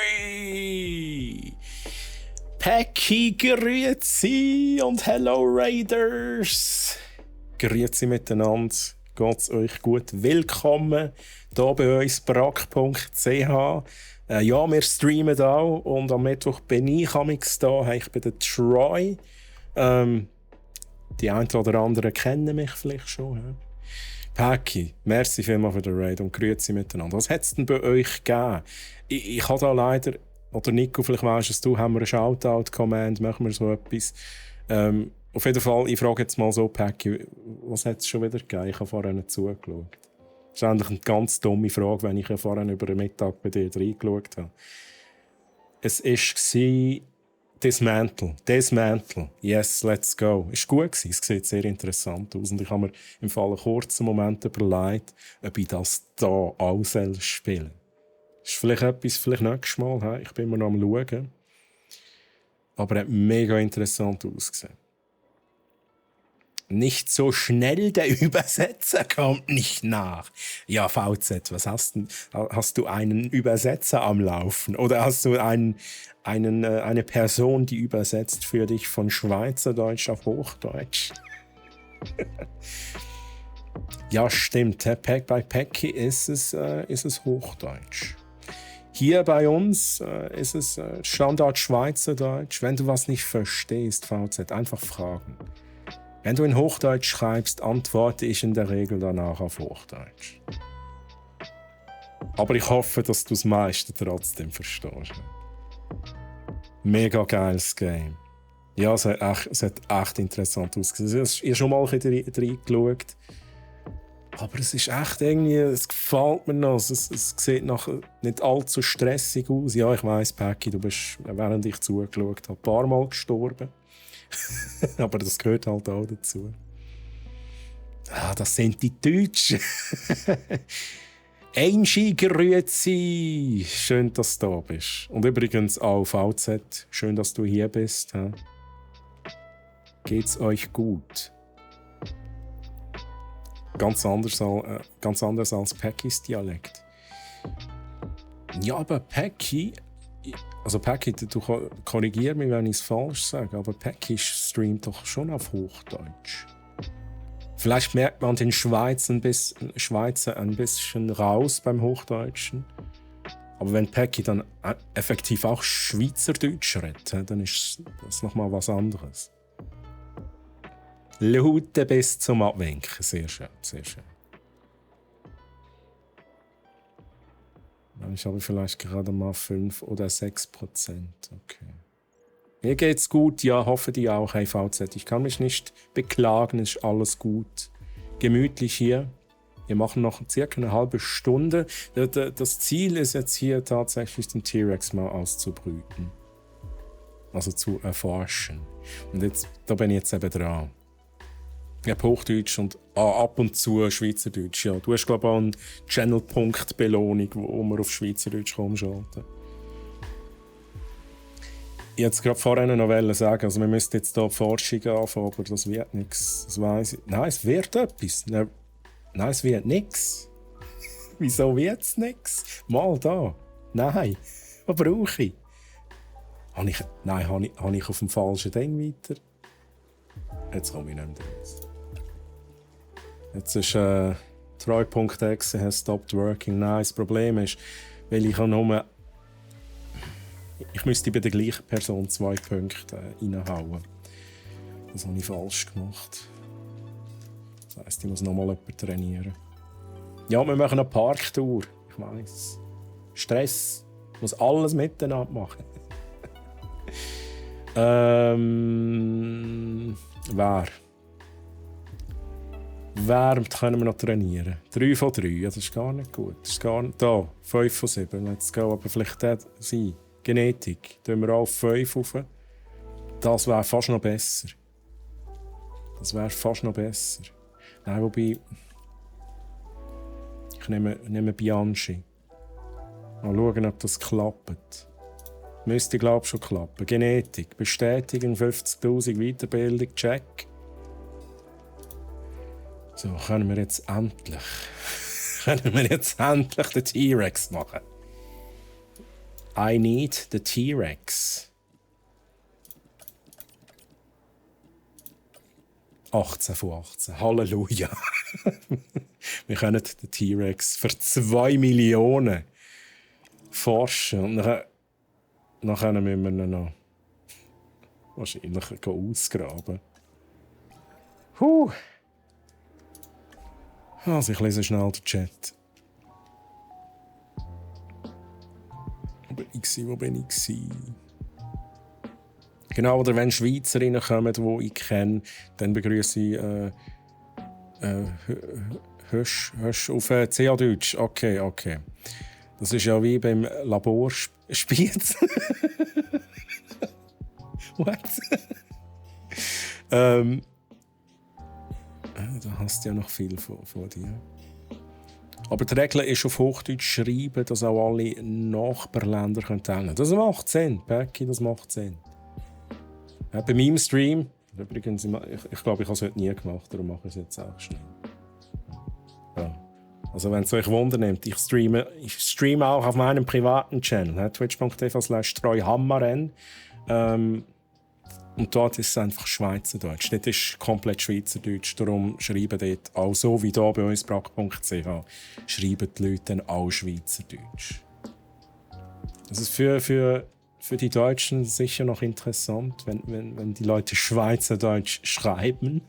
Päcki, grüezi und Hello Raiders! Grüezi miteinander, geht's euch gut? Willkommen hier bei uns, brack.ch. Ja, wir streamen auch und am Mittwoch bin ich da, ich bin der Troy. Die einen oder anderen kennen mich vielleicht schon. Ja. Päcki, merci vielmals für den Raid und grüezi miteinander. Was hat es denn bei euch gegeben? Ich habe da leider, oder Nico, vielleicht weisst es du, haben wir eine Shoutout-Command, machen wir so etwas. Auf jeden Fall, ich frage jetzt mal so, Päcki, was hat es schon wieder gegeben? Ich habe vorhin nicht zugeschaut. Das ist eigentlich eine ganz dumme Frage, wenn ich ja vorhin über den Mittag bei dir reingeschaut habe. Es war Dismantle. Yes, let's go. Es war gut, es sieht sehr interessant aus. Und ich habe mir im Fall einen kurzen Moment überlegt, ob ich das hier auch spielen soll. Das ist vielleicht etwas, vielleicht nächstes Mal. Ich bin immer noch am Schauen. Aber es hat mega interessant ausgesehen. Nicht so schnell, der Übersetzer kommt nicht nach. Ja, VZ, was hast du? Hast du einen Übersetzer am Laufen? Oder hast du eine Person, die übersetzt für dich von Schweizerdeutsch auf Hochdeutsch? Ja, stimmt. Bei Päcki ist es Hochdeutsch. Hier bei uns ist es Standard Schweizerdeutsch. Wenn du was nicht verstehst, VZ, einfach fragen. Wenn du in Hochdeutsch schreibst, antworte ich in der Regel danach auf Hochdeutsch. Aber ich hoffe, dass du das meiste trotzdem verstehst. Mega geiles Game. Ja, es hat echt interessant ausgesehen. Ich habe schon mal ein bisschen reingeschaut. Aber es ist echt irgendwie, es gefällt mir noch. Es sieht nicht allzu stressig aus. Ja, ich weiss, Paki, du bist, während ich zugeschaut habe, ein paar Mal gestorben. Aber das gehört halt auch dazu. Ah, das sind die Deutschen. Einschiegerrüezi. Schön, dass du da bist. Und übrigens auch VZ. Schön, dass du hier bist. Ja. Geht's euch gut? Ganz anders als Pakis Dialekt. Ja, aber Paki... Also Paki, du korrigier mich, wenn ich es falsch sage, aber Paki streamt doch schon auf Hochdeutsch. Vielleicht merkt man den Schweizer ein bisschen raus beim Hochdeutschen. Aber wenn Paki dann effektiv auch Schweizerdeutsch redet, dann ist das nochmal was anderes. Laute bis zum Abwinken. Sehr schön, sehr schön. Ich habe vielleicht gerade mal 5 oder 6%. Okay. Mir geht's gut, ja, hoffe dir auch, hey VZ. Ich kann mich nicht beklagen, ist alles gut. Gemütlich hier. Wir machen noch circa eine halbe Stunde. Das Ziel ist jetzt hier tatsächlich, den T-Rex mal auszubrüten. Also zu erforschen. Und jetzt, da bin ich jetzt eben dran. Ich habe Hochdeutsch und ab und zu Schweizerdeutsch. Ja. Du hast, glaube ich, auch eine Channel-Punkt-Belohnung, wo wir auf Schweizerdeutsch umschalten. Ich wollte gerade vorhin noch sagen, also wir müssten jetzt hier die Forschung anfangen, aber das wird nichts. Das weiss ich. Nein, es wird etwas. Nein, es wird nichts. Wieso wird es nichts? Mal da. Nein, was brauche ich? Habe ich auf dem falschen Ding weiter? Jetzt komme ich nicht mehr raus. Jetzt ist Troy.exe has stopped working. Nein, das Problem ist, weil ich nur... Ich müsste bei der gleichen Person 2 Punkte reinhauen. Das habe ich falsch gemacht. Das heisst, ich muss nochmal jemanden trainieren. Ja, wir machen eine Parktour. Ich weiss. Stress. Ich muss alles miteinander machen. Wer können wir noch trainieren? 3 von 3, ja, das ist gar nicht gut. Das ist gar nicht... Da, 5 von 7, let's go. Aber vielleicht der sein. Genetik, tun wir auf 5 rauf. Das wäre fast noch besser. Nein, wobei... Ich nehme Bianchi. Mal schauen, ob das klappt. Müsste, glaube ich, schon klappen. Genetik, bestätigen, 50'000 Weiterbildung, check. So, können wir jetzt endlich den T-Rex machen. I need the T-Rex. 18 von 18. Halleluja. Wir können den T-Rex für 2 Millionen forschen. Und dann müssen wir ihn noch wahrscheinlich ausgraben. Also ich lese schnell den Chat. Wo bin ich? Genau, oder wenn Schweizerinnen kommen, die ich kenne, dann begrüße ich Hösch auf CA Deutsch. Okay. Das ist ja wie beim Laborspiez. What? Da hast du ja noch viel von dir. Aber die Regel ist auf Hochdeutsch schreiben, dass auch alle Nachbarländer teilnehmen können. Das macht Sinn, Becky, das macht Sinn. Ja, bei meinem Stream, übrigens, ich glaube, ich habe es heute nie gemacht, darum mache ich es jetzt auch schnell. Ja. Also wenn es euch Wunder nimmt, ich streame auch auf meinem privaten Channel, twitch.tv/treuhammarn. Und dort ist es einfach Schweizerdeutsch. Dort ist komplett Schweizerdeutsch. Darum schreiben dort auch so wie hier bei uns brack.ch schreiben die Leute dann auch Schweizerdeutsch. Das ist für die Deutschen sicher noch interessant, wenn die Leute Schweizerdeutsch schreiben.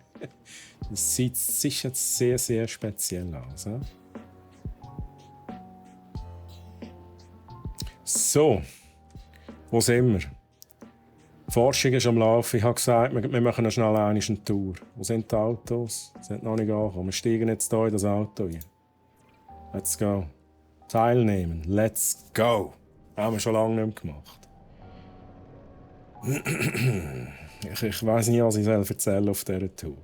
Das sieht sicher sehr, sehr speziell aus. Ja? So, wo sind wir? Forschung ist am Laufen. Ich habe gesagt, wir machen schnell eine Tour. Wo sind die Autos? Sie sind noch nicht angekommen. Wir steigen jetzt hier in das Auto ein. Let's go. Teilnehmen. Let's go. Haben wir schon lange nicht mehr gemacht. Ich weiss nicht, was ich erzählen auf dieser Tour.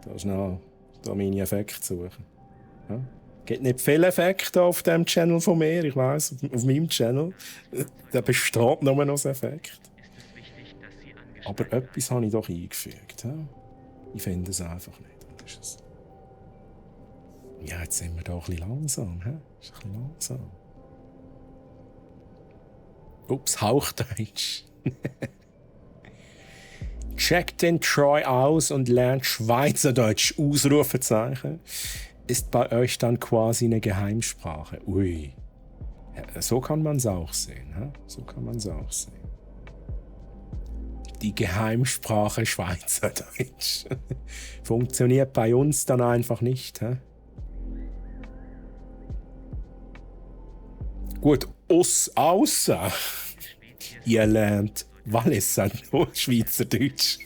Da schnell meine Effekte suchen. Ja? Es gibt nicht viele Effekte auf dem Channel von mir. Ich weiss, auf meinem Channel. Da besteht nur noch ein Effekt. Aber etwas habe ich doch eingefügt. Ja? Ich finde es einfach nicht. Das ist es. Ja, jetzt sind wir da ein bisschen langsam. He? Ist ein bisschen langsam. Ups, Hauchdeutsch. Checkt den Troy aus und lernt Schweizerdeutsch. Ausrufezeichen. Ist bei euch dann quasi eine Geheimsprache. Ui. Ja, so kann man es auch sehen. He? So kann man es auch sehen. Die Geheimsprache Schweizerdeutsch. Funktioniert bei uns dann einfach nicht. He? Gut, außer ihr lernt Walliser nur Schweizerdeutsch.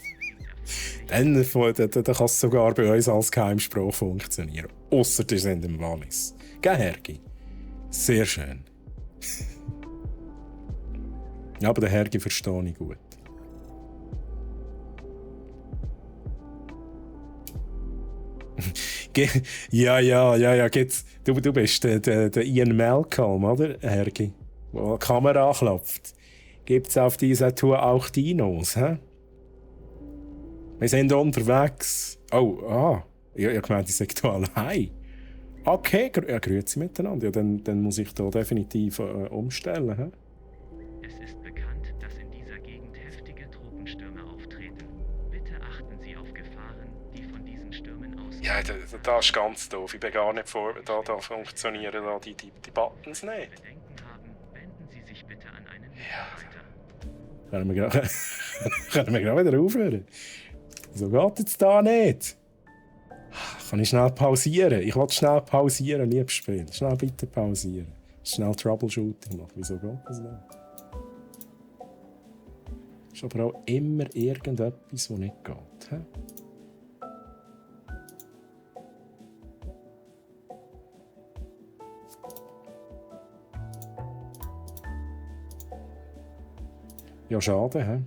Dann kann es sogar bei uns als Geheimspruch funktionieren. Ausser die sind im Wallis. Gell, Hergi? Sehr schön. Ja, aber den Hergi verstehe ich gut. Ja, geht's. Du bist der Ian Malcolm, oder, Hergi? Wo die Kamera anklopft. Gibt's auf dieser Tour auch Dinos, hä? Wir sind unterwegs. Oh, ich gemeint, ich sage hier allein. Okay, grüezi miteinander. Ja, dann muss ich da definitiv umstellen, hä? Es ist bekannt, dass in dieser Gegend heftige Tropenstürme auftreten. Bitte achten Sie auf Gefahren, die von diesen Stürmen ausgehen. Ja, das ist ganz doof. Ich bin gar nicht vor, da funktionieren da die Buttons nicht. Bedenken haben, wenden Sie sich bitte an einen Mitarbeiter. Können wir gerade wieder aufhören? So geht jetzt da nicht. Kann ich schnell pausieren? Ich will schnell pausieren, liebes Spiel. Schnell bitte pausieren. Schnell Troubleshooting machen. Wieso geht das nicht? Ist aber auch immer irgendetwas, das nicht geht. He? Ja, schade, hä?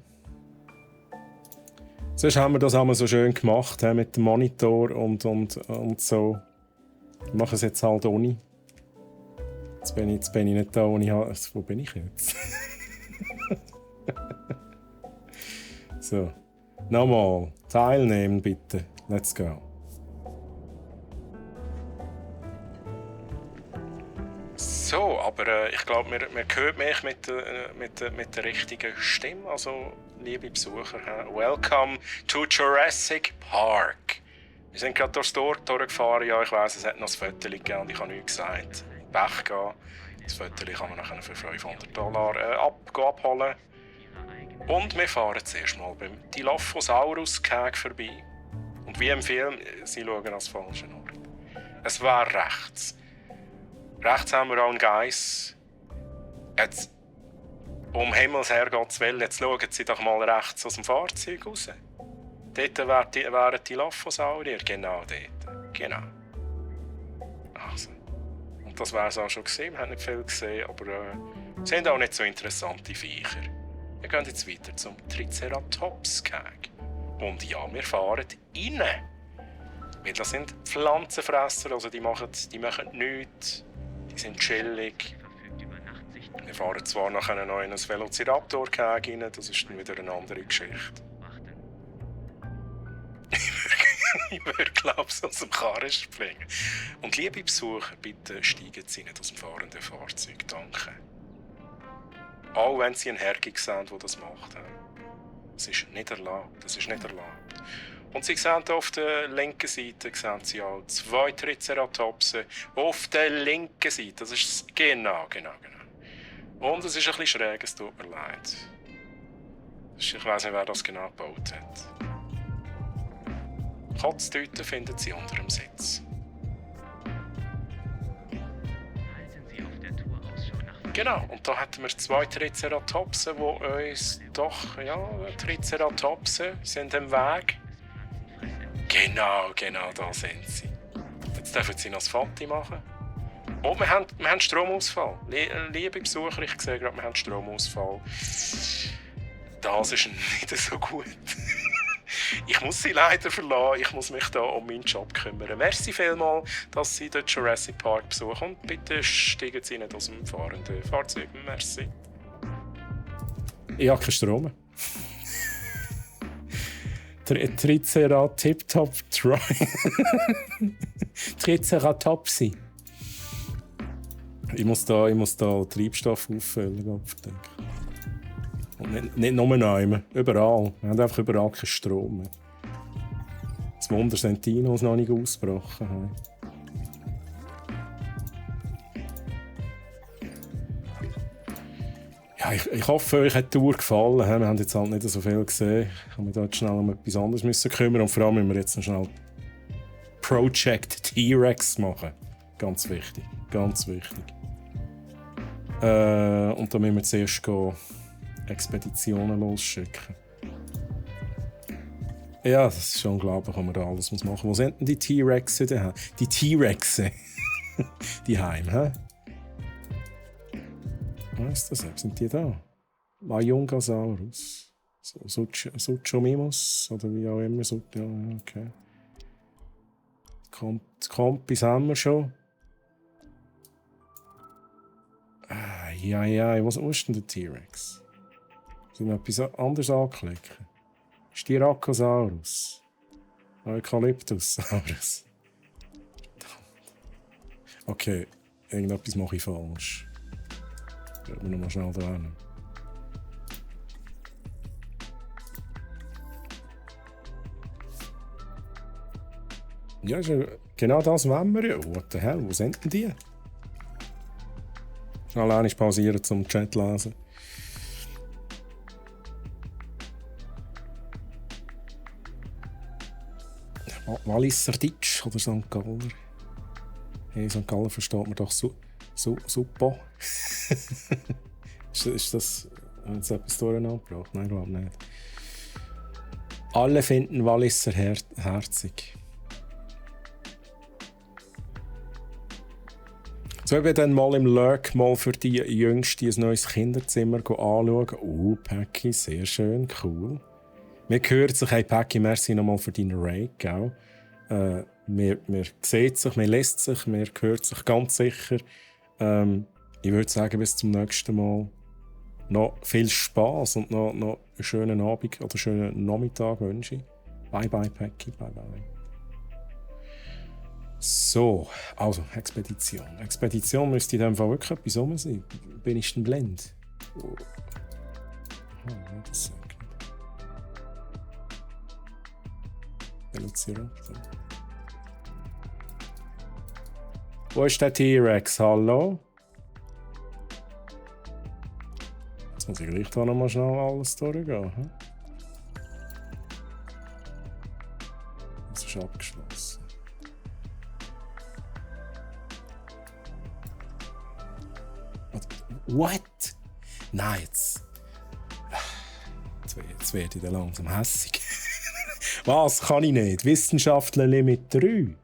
Sonst haben wir das einmal so schön gemacht, he, mit dem Monitor und so. Ich mache es jetzt halt ohne. Jetzt bin ich nicht da, ohne. Wo bin ich jetzt? So. Nochmal. Teilnehmen, bitte. Let's go. So, aber ich glaube, man hört mich mit der richtigen Stimme. Also, liebe Besucher, welcome to Jurassic Park. Wir sind gerade durchs Tor gefahren. Ja, ich weiss, es hat noch ein Foto gegeben und ich habe nichts gesagt. Pech gehabt. Das Foto kann man nachher für $500 abholen. Und wir fahren zuerst mal beim Dilophosaurus-Käge vorbei. Und wie im Film, sie schauen als falschen Ort. Es war rechts. Rechts haben wir auch einen Geiss. Jetzt, Himmels Herrgotts Willen, jetzt schauen Sie doch mal rechts aus dem Fahrzeug raus. Dort wären die Dilophosaurier, genau dort. Genau. Also. Und das wäre es auch schon gewesen. Wir haben nicht viel gesehen, aber es sind auch nicht so interessante Viecher. Wir gehen jetzt weiter zum Triceratops-Käge. Und ja, wir fahren rein. Weil das sind Pflanzenfresser, also die machen nichts. Die sind chillig. Wir fahren zwar nachher noch in ein Velociraptor-Käge rein, das ist dann wieder eine andere Geschichte. Ich würde, glaube ich, aus dem Karren springen. Und liebe Besucher, bitte steigen Sie nicht aus dem fahrenden Fahrzeug, danke. Auch wenn Sie einen Hergi sehen, der das macht. Das ist nicht erlaubt, das ist nicht erlaubt. Und Sie sehen hier auf der linken Seite sehen Sie auch 2 Triceratopsen. Auf der linken Seite, das ist genau. Und es ist ein bisschen schräg, es tut mir leid. Ich weiss nicht, wer das genau gebaut hat. Kotztüten finden Sie unter dem Sitz. Halten Sie auf der Tour Ausschau nach Genau, und da hatten wir 2 Triceratopsen, die uns doch, ja, Triceratopsen sind am Weg. Genau, da sind sie. Jetzt dürfen sie noch das Foto machen. Oh, wir haben Stromausfall. Liebe Besucher, ich sehe gerade, wir haben Stromausfall. Das ist nicht so gut. Ich muss sie leider verlassen. Ich muss mich da um meinen Job kümmern. Merci vielmals, dass Sie den Jurassic Park besuchen. Und bitte steigen Sie nicht aus dem fahrenden Fahrzeug. Merci. Ich habe keinen Strom mehr. Triceratip-Top Try. Triceratopsi. Ich muss da Treibstoff auffüllen, denke ich. Und nicht nur neu, überall. Wir haben einfach überall keinen Strom mehr. Das Wunder sind die Dinos noch nicht ausgebrochen haben. Ja, ich hoffe, euch hat die Tour gefallen. Wir haben jetzt halt nicht so viel gesehen. Ich habe mich dort schnell um etwas anderes kümmern. Und vor allem müssen wir jetzt noch schnell Project T-Rex machen. Ganz wichtig. Ganz wichtig. Und dann müssen wir zuerst Expeditionen losschicken. Ja, das ist schon unglaublich, was man da alles machen muss. Wo sind denn die T-Rexe daheim? Die T-Rexe. Die heim, hä? Was ist das? Sind die da? Majungasaurus. Suchomimus oder wie auch immer. Ja, okay. Kompis haben wir schon. Ja, was ist denn der T-Rex? Sollen wir etwas anderes anklicken? Styracosaurus. Eukalyptussaurus. Okay, irgendetwas mache ich falsch. Gehen wir nochmal schnell da hin. Ja, genau das wollen wir ja. What the hell, wo sind denn die? Schnell einmal pausieren zum Chat lesen. Walliser Ditsch oder St. Galler? Hey, St. Galler versteht man doch super. Ist das... Haben Sie etwas durcheinander gebracht? Nein, glaube nicht. Alle finden Walliser herzig. So, ich bin dann mal im Lurk mal für die Jüngste ein neues Kinderzimmer anschauen. Paki, sehr schön, cool. Wir hören sich, hey Paki, merci nochmal für deinen Raid, gell? Wir sehen sich, wir lesen sich, wir hören sich ganz sicher. Ich würde sagen, bis zum nächsten Mal. Noch viel Spass und noch einen schönen Abend oder einen schönen Nachmittag wünsche ich. Bye bye, Paki, bye bye. So, also Expedition. Expedition müsste in diesem Fall wirklich etwas rum sein. Bin ich denn blind? Oh. Das sagt nicht. Velociraptor. Wo ist der T-Rex? Hallo? Jetzt muss ich gleich da noch mal schnell alles durchgehen. Hm? Das ist abgeschlossen. What? Nein, jetzt werde ich da langsam hässig. Was kann ich nicht? Wissenschaftler Limit 3.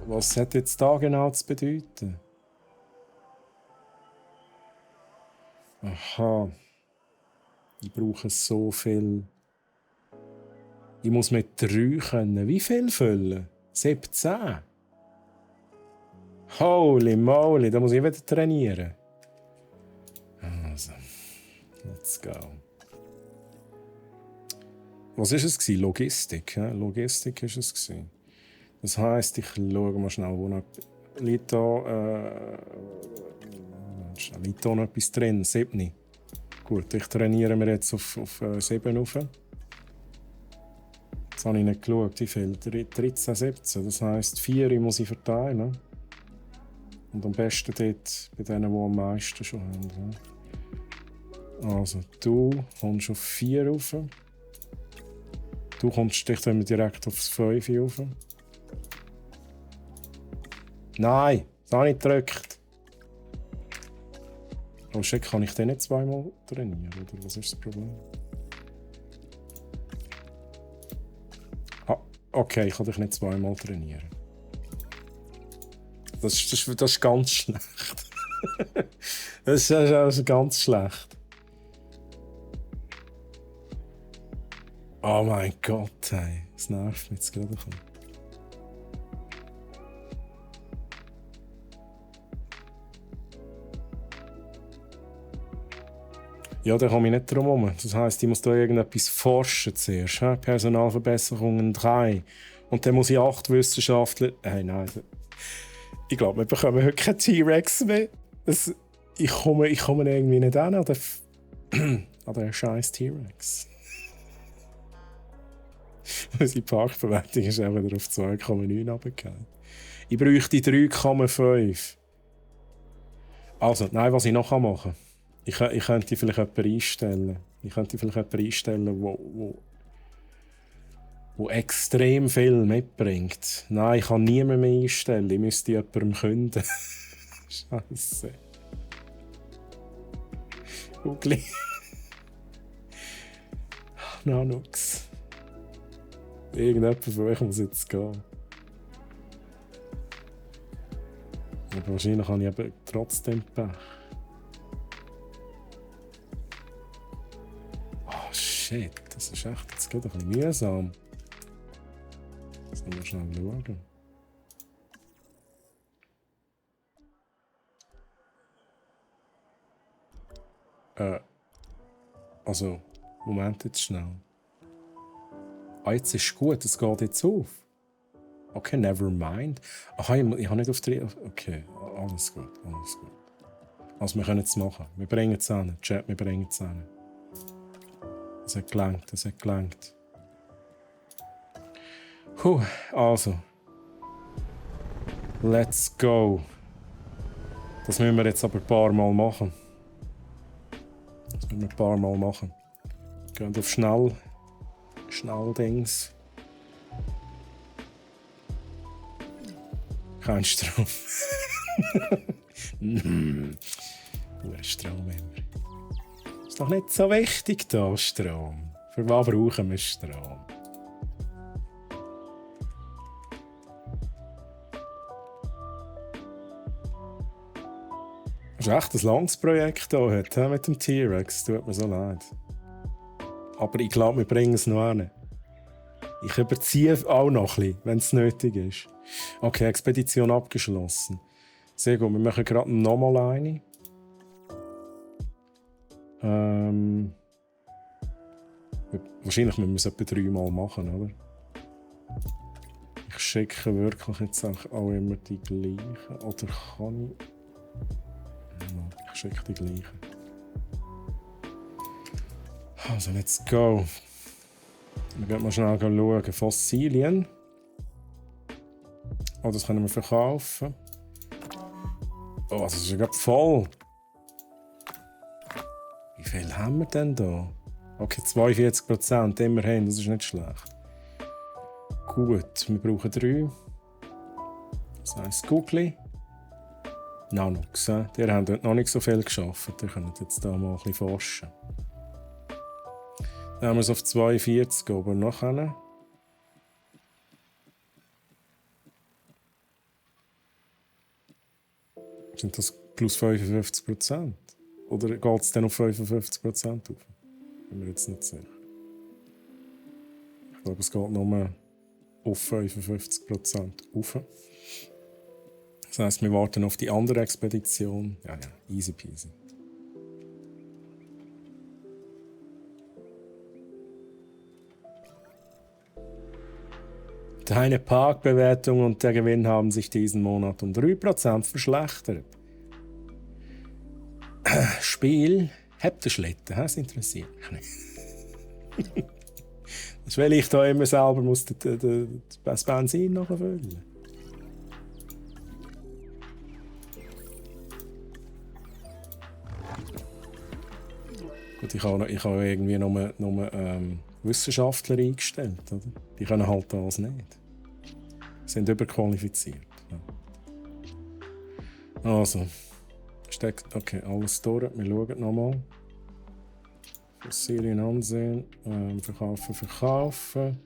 Was hat jetzt da genau zu bedeuten? Aha. Ich brauche so viel. Ich muss mit 3 können. Wie viel füllen? 17. Holy moly, da muss ich wieder trainieren. Also, let's go. Was war es? Logistik. Ja? Logistik war es. Das heisst, ich schaue mal schnell, wo noch liegt da noch etwas drin. 7. Gut, ich trainiere mir jetzt auf 7 rauf. Jetzt habe ich nicht geschaut, wie viel. 13, 17. Das heisst, 4 muss ich verteilen. Und am besten dort bei denen, die am meisten schon haben. Also, du kommst auf 4 rauf. Du kommst direkt aufs 5 rauf. Nein! Das habe ich gedrückt. Oh shit, kann ich den nicht zweimal trainieren? Oder was ist das Problem? Ah, okay, ich kann dich nicht zweimal trainieren. Das ist ganz schlecht. Das ist ganz schlecht. Oh mein Gott, hey. Das nervt mich jetzt gerade ein bisschen. Ja, da komme ich nicht drum herum. Das heisst, ich muss da irgendetwas forschen zuerst. He? Personalverbesserungen 3. Und dann muss ich 8 Wissenschaftler... Hey, nein. Ich glaube, wir bekommen heute keinen T-Rex mehr. Ich komme irgendwie nicht an den scheiß T-Rex. Unsere Parkbewertung ist auch wieder auf 2,9 runtergefallen. Ich bräuchte 3,5. Also, nein, was ich noch machen kann. Ich könnte vielleicht jemanden einstellen. Wo extrem viel mitbringt. Nein, ich kann niemanden mehr einstellen. Ich müsste jemandem künden. Scheiße. Ugly. Nanux. Irgendjemand von euch muss jetzt gehen. Aber wahrscheinlich habe ich eben trotzdem Pech. Oh shit, das ist echt jetzt gerade ein bisschen mühsam. Jetzt müssen wir schnell schauen. Also, Moment jetzt schnell. Ah, jetzt ist gut, es geht jetzt auf. Okay, never mind. Aha, ich habe nicht auf 3. Okay, alles gut. Also, wir können es machen. Wir bringen es an. Chat, wir bringen es an. Es hat gelangt. Also. Let's go. Das müssen wir jetzt aber ein paar Mal machen. Gehen auf Schnelldings. Kein Strom. Nur Strom immer. Ist doch nicht so wichtig da, Strom. Für was brauchen wir Strom? Das ist echt ein langes Projekt hier heute, mit dem T-Rex. Tut mir so leid. Aber ich glaube, wir bringen es noch hin. Ich überziehe auch noch ein bisschen, wenn es nötig ist. Okay, Expedition abgeschlossen. Sehr gut, wir machen gerade nochmal eine. Wahrscheinlich müssen wir es etwa 3 Mal machen, oder? Ich schicke wirklich jetzt auch immer die gleichen. Oder kann ich... Ich schicke die gleichen. Also, let's go. Wir gehen mal schnell schauen. Fossilien. Oh, das können wir verkaufen. Oh, das ist ja gerade voll. Wie viel haben wir denn da? Okay, 42%, immerhin, das ist nicht schlecht. Gut, wir brauchen 3. Das heisst Googly. Nanux, die haben dort noch nicht so viel geschafft. Die können jetzt hier mal ein bisschen forschen. Dann haben wir es auf 42 oben noch hin. Sind das plus 55%? Oder geht es dann auf 55% auf? Bin mir jetzt nicht sicher. Ich glaube, es geht nur auf 55% auf. Das heisst, wir warten auf die andere Expedition. Ja, easy peasy. Deine Parkbewertung und der Gewinn haben sich diesen Monat um 3% verschlechtert. Spiel, habt ihr Schlitten? Das interessiert mich nicht. Das ist, weil ich da immer selber muss das Benzin nachfüllen. Gut, ich habe irgendwie nur Wissenschaftler eingestellt. Oder? Die können halt das nicht. Sie sind überqualifiziert. Ja. Also, steckt. Okay, alles durch. Wir schauen nochmal. Fossilien ansehen. Verkaufen.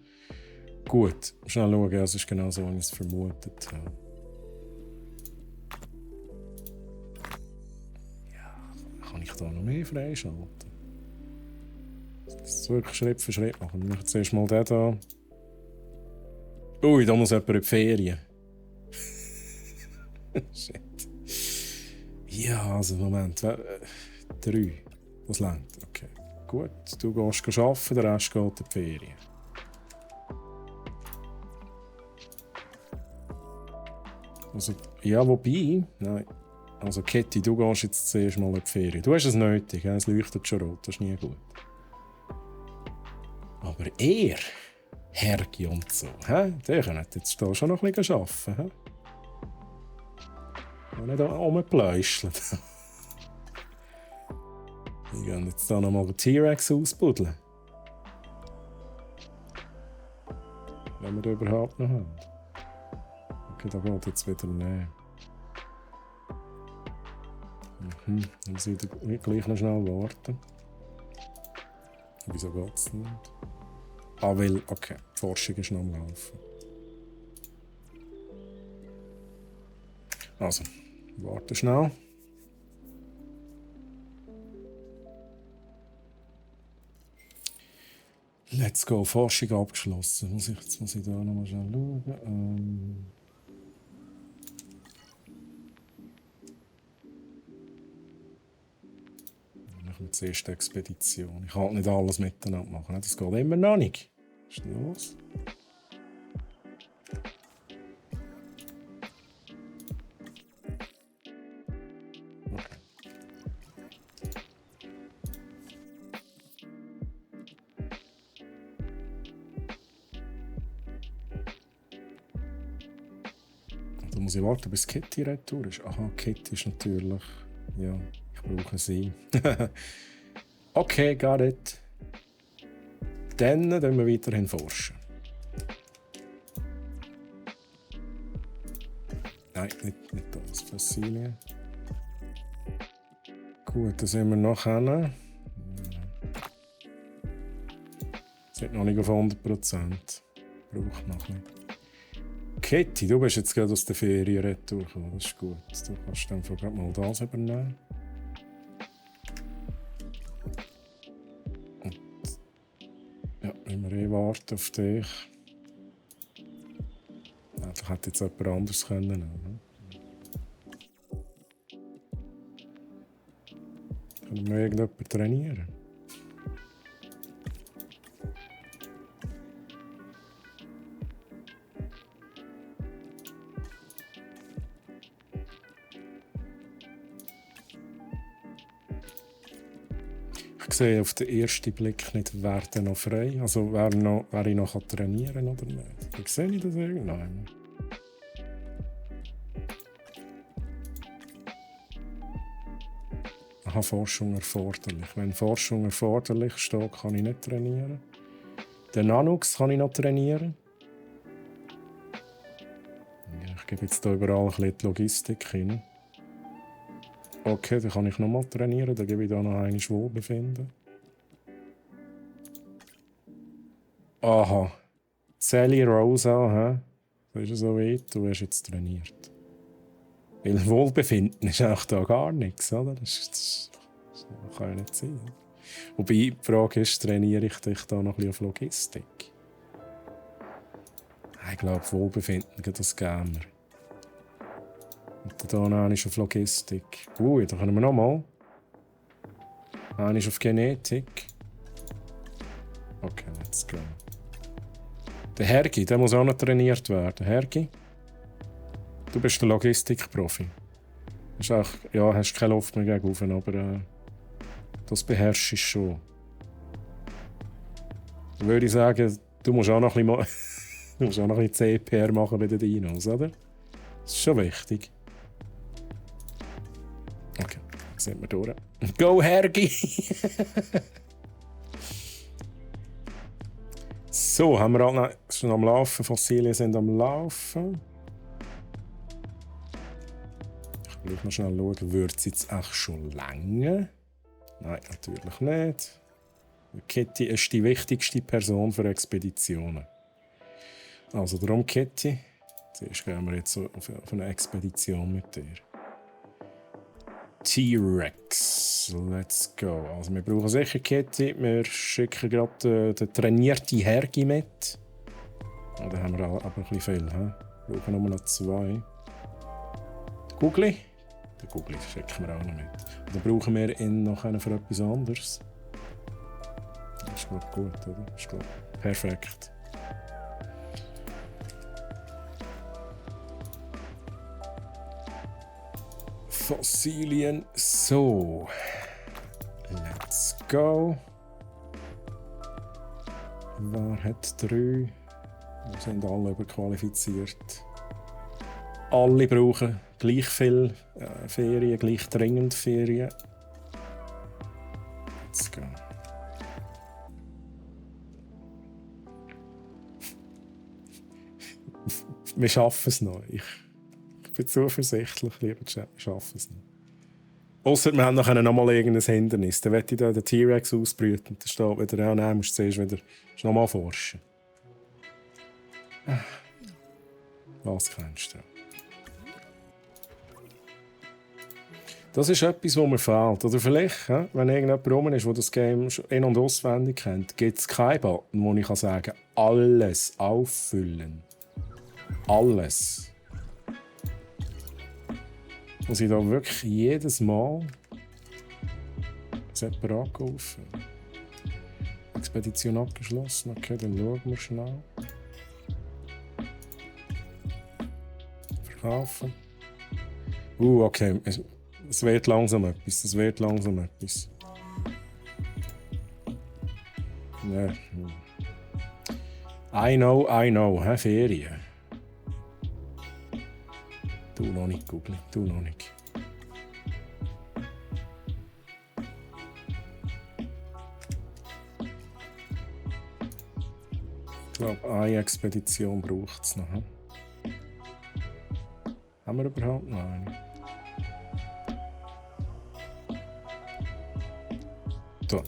Gut, schnell schauen. Es ist genau so, wie ich es vermutet habe. Ja, kann ich da noch mehr freischalten? Das ist wirklich Schritt für Schritt machen. Wir machen zuerst mal den da. Ui, da muss jemand in die Ferien. Shit. Ja, also Moment. 3. Das längt. Okay. Gut, du gehst arbeiten, der Rest geht in die Ferien. Also, ja, wobei. Nein. Also, Kitty, du gehst jetzt zuerst mal in die Ferien. Du hast es nötig, es leuchtet schon rot, das ist nie gut. Aber er, Hergi und so, der könnte jetzt da schon noch ein bisschen arbeiten. Und nicht rumpläuscheln. Wir gehen jetzt hier nochmal den T-Rex ausbuddeln. Wenn wir den überhaupt noch haben. Okay, da geht jetzt wieder näher. Dann müssen wir gleich noch schnell warten. Wieso geht es nicht? Ah, weil, okay, die Forschung ist noch am Laufen. Also, warte schnell. Let's go, Forschung abgeschlossen. Jetzt muss ich da noch mal schnell schauen. Machen wir zuerst die Expedition. Ich kann halt nicht alles miteinander machen. Das geht immer noch nicht. Was ist denn los? Da muss ich warten, bis Kitty retour ist. Aha, Kitty ist natürlich... Ja, ich brauche sie. Okay, got it. Dann wir weiterhin forschen. Nein, nicht das. Fossilien. Gut, dann sind wir noch hin. Sind noch nicht auf 100%. Braucht noch nicht. Kitty, du bist jetzt gerade aus der Ferien retour gekommen. Das ist gut. Du kannst dann gerade mal das übernehmen. Und ja, wenn wir warten auf dich. Eigentlich hätte jetzt jemand anderes können. Können wir irgendjemanden trainieren? Ich sehe auf den ersten Blick nicht, wer denn noch frei, also wer ich noch trainieren kann oder nicht. Ich sehe das irgendwann. Aha, Forschung erforderlich. Wenn Forschung erforderlich steht, kann ich nicht trainieren. Den Nanux kann ich noch trainieren. Ja, ich gebe jetzt hier überall ein bisschen die Logistik hin. Okay, dann kann ich nochmal trainieren, dann gebe ich da noch einmal Wohlbefinden. Aha. Sally Rosa, hä? Das ist so weit, du hast jetzt trainiert. Weil Wohlbefinden ist auch da gar nichts, oder? Das kann ja nicht sein. Wobei die Frage ist, trainiere ich dich da noch ein bisschen auf Logistik? Ich glaube, Wohlbefinden, das geben wir. Und dann noch auf Logistik. Da können wir noch mal. Einmal auf Genetik. Okay, let's go. Der Hergi, der muss auch noch trainiert werden. Hergi, du bist der Logistikprofi. Ja, hast keine Luft mehr gegen aber das beherrschst du schon. Dann würde ich sagen, du musst auch noch ein bisschen CPR machen bei den Dinos, oder? Das ist schon wichtig. Okay, dann sind wir durch. Go, Hergi! So, haben wir alle schon am Laufen. Fossilien sind am Laufen. Ich Gleich noch schnell schauen, würde es jetzt auch schon länger? Nein, natürlich nicht. Kitty ist die wichtigste Person für Expeditionen. Also darum, Kitty, zuerst gehen wir jetzt auf eine Expedition mit dir. T-Rex, let's go. Also wir brauchen sicher Kitty. Wir schicken gerade den trainierten Hergi mit. Oh, da haben wir aber ein bisschen viel. Wir brauchen nur noch 2. Den Gugli. Den Gugli schicken wir auch noch mit. Und dann brauchen wir ihn noch für etwas anderes. Das ist glaub gut, oder? Das ist glaub perfekt. Fossilien. So. Let's go. Wer hat 3? Wir sind alle überqualifiziert. Alle brauchen gleich viel Ferien, gleich dringend Ferien. Let's go. Wir schaffen es noch. Ich bin zuversichtlich, lieber Chat, wir schaffen es noch. Ausser wir haben noch mal irgendein Hindernis. Dann möchte ich da den T-Rex ausbrüten. Dann steht wieder, ja, nein, musst du zuerst wieder nochmal forschen. Was kennst du? Das ist etwas, was mir fehlt. Oder vielleicht, wenn irgendjemand rum ist, der das Game in- und auswendig kennt, gibt es keinen Button, wo ich sagen kann, alles auffüllen. Alles. Muss ich da wirklich jedes Mal separat kaufen? Expedition abgeschlossen. Okay, dann schauen wir schnell. Verkaufen. Okay. Es wird langsam etwas. Es wird langsam etwas. Ja. I know. Ferien. Du noch nicht, Google. Du noch nicht. Ich glaube, eine Expedition braucht es noch. Haben wir überhaupt noch eine? Da,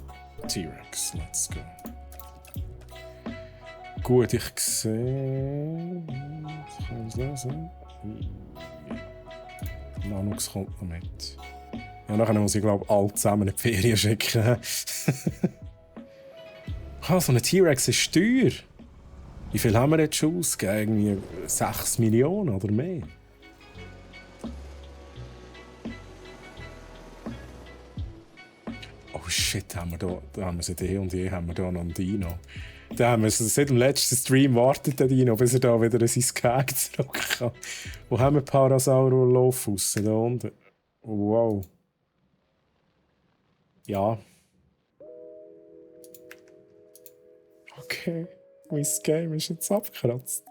T-Rex, let's go. Gut, ich sehe. Was kann ich lesen? Nanox kommt noch mit. Ja, nachher muss ich glaube alle zusammen in die Ferien schicken. So ein T-Rex ist teuer. Wie viel haben wir jetzt schon ausgegeben? Irgendwie 6 Millionen oder mehr? Oh shit, haben wir da haben wir seit je haben wir da noch einen Dino. Da haben wir seit dem letzten Stream wartet der Dino, bis er da wieder in sein Gehege zurück kann. Wo haben wir Parasaurolophus da unten? Wow. Ja. Okay, mein Game ist jetzt abgekratzt.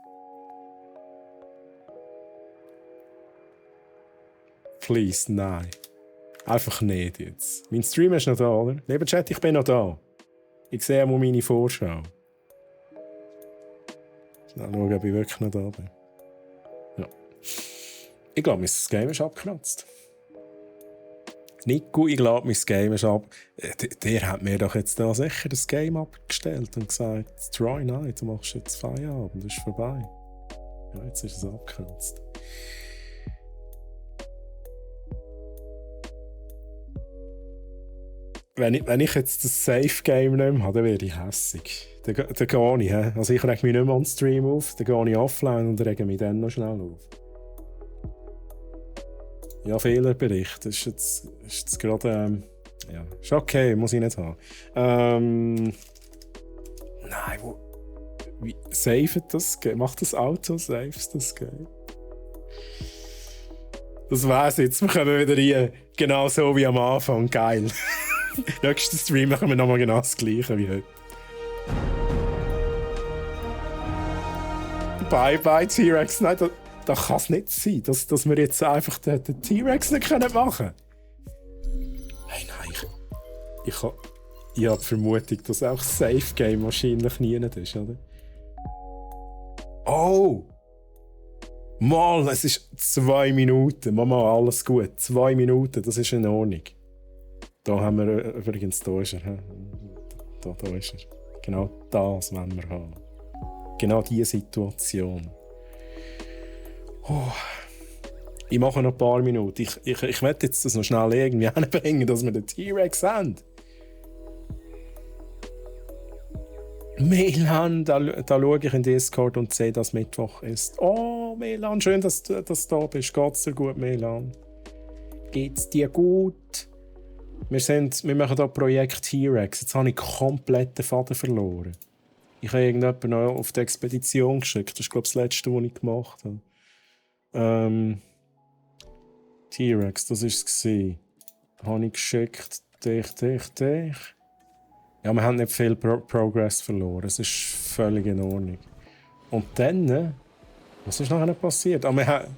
Please, nein. Einfach nicht jetzt. Mein Stream ist noch da, oder? Lieber Chat, ich bin noch da. Ich sehe auch meine Vorschau. Schnell schauen, ob ich wirklich noch da bin. Ja. Ich glaube, mein Game ist abgekratzt. Nico, ich glaube, mein Game ist ab. Der hat mir doch jetzt da sicher das Game abgestellt und gesagt, Troy, nein, du machst jetzt Feierabend, das ist vorbei. Ja, jetzt ist es abgekratzt. Wenn ich jetzt das Safe-Game nicht mehr habe, dann werde ich hässig. Dann gehe ich. Also ich rege mich nicht mehr on Stream auf, dann gehe ich offline und rege mich dann noch schnell auf. Ja, Fehlerbericht. Das ist jetzt gerade. Ja, ist okay, muss ich nicht haben. Nein, wie saved das Game? Macht das Auto saves das Game? Das wär's jetzt. Wir kommen wieder rein. Genau so wie am Anfang. Geil. Nächsten Stream machen wir nochmal genau das Gleiche wie heute. Bye, T-Rex. Nein, das kann es nicht sein, dass wir jetzt einfach den T-Rex nicht machen können. Hey, nein, ich habe die Vermutung, dass auch das Safe-Game wahrscheinlich nie ist, oder? Oh! Mal, es ist 2 Minuten. Mama, alles gut. 2 Minuten, das ist in Ordnung. Da haben wir übrigens, da ist er. Da ist er. Genau das wollen wir haben. Genau diese Situation. Oh. Ich mache noch ein paar Minuten. Ich möchte jetzt das noch schnell irgendwie hinbringen, dass wir den T-Rex haben. Milan, da schaue ich in Discord und sehe, dass Mittwoch ist. Oh, Milan, schön, dass du da bist. Geht's dir gut, Milan? Geht's dir gut? Wir machen hier Projekt T-Rex. Jetzt habe ich komplett den Faden verloren. Ich habe irgendjemanden noch auf die Expedition geschickt. Das ist, glaube ich, das Letzte, was ich gemacht habe. T-Rex, das war es. Habe ich geschickt. Dich. Ja, wir haben nicht viel Progress verloren. Es ist völlig in Ordnung. Und dann, was ist nachher passiert? Wir haben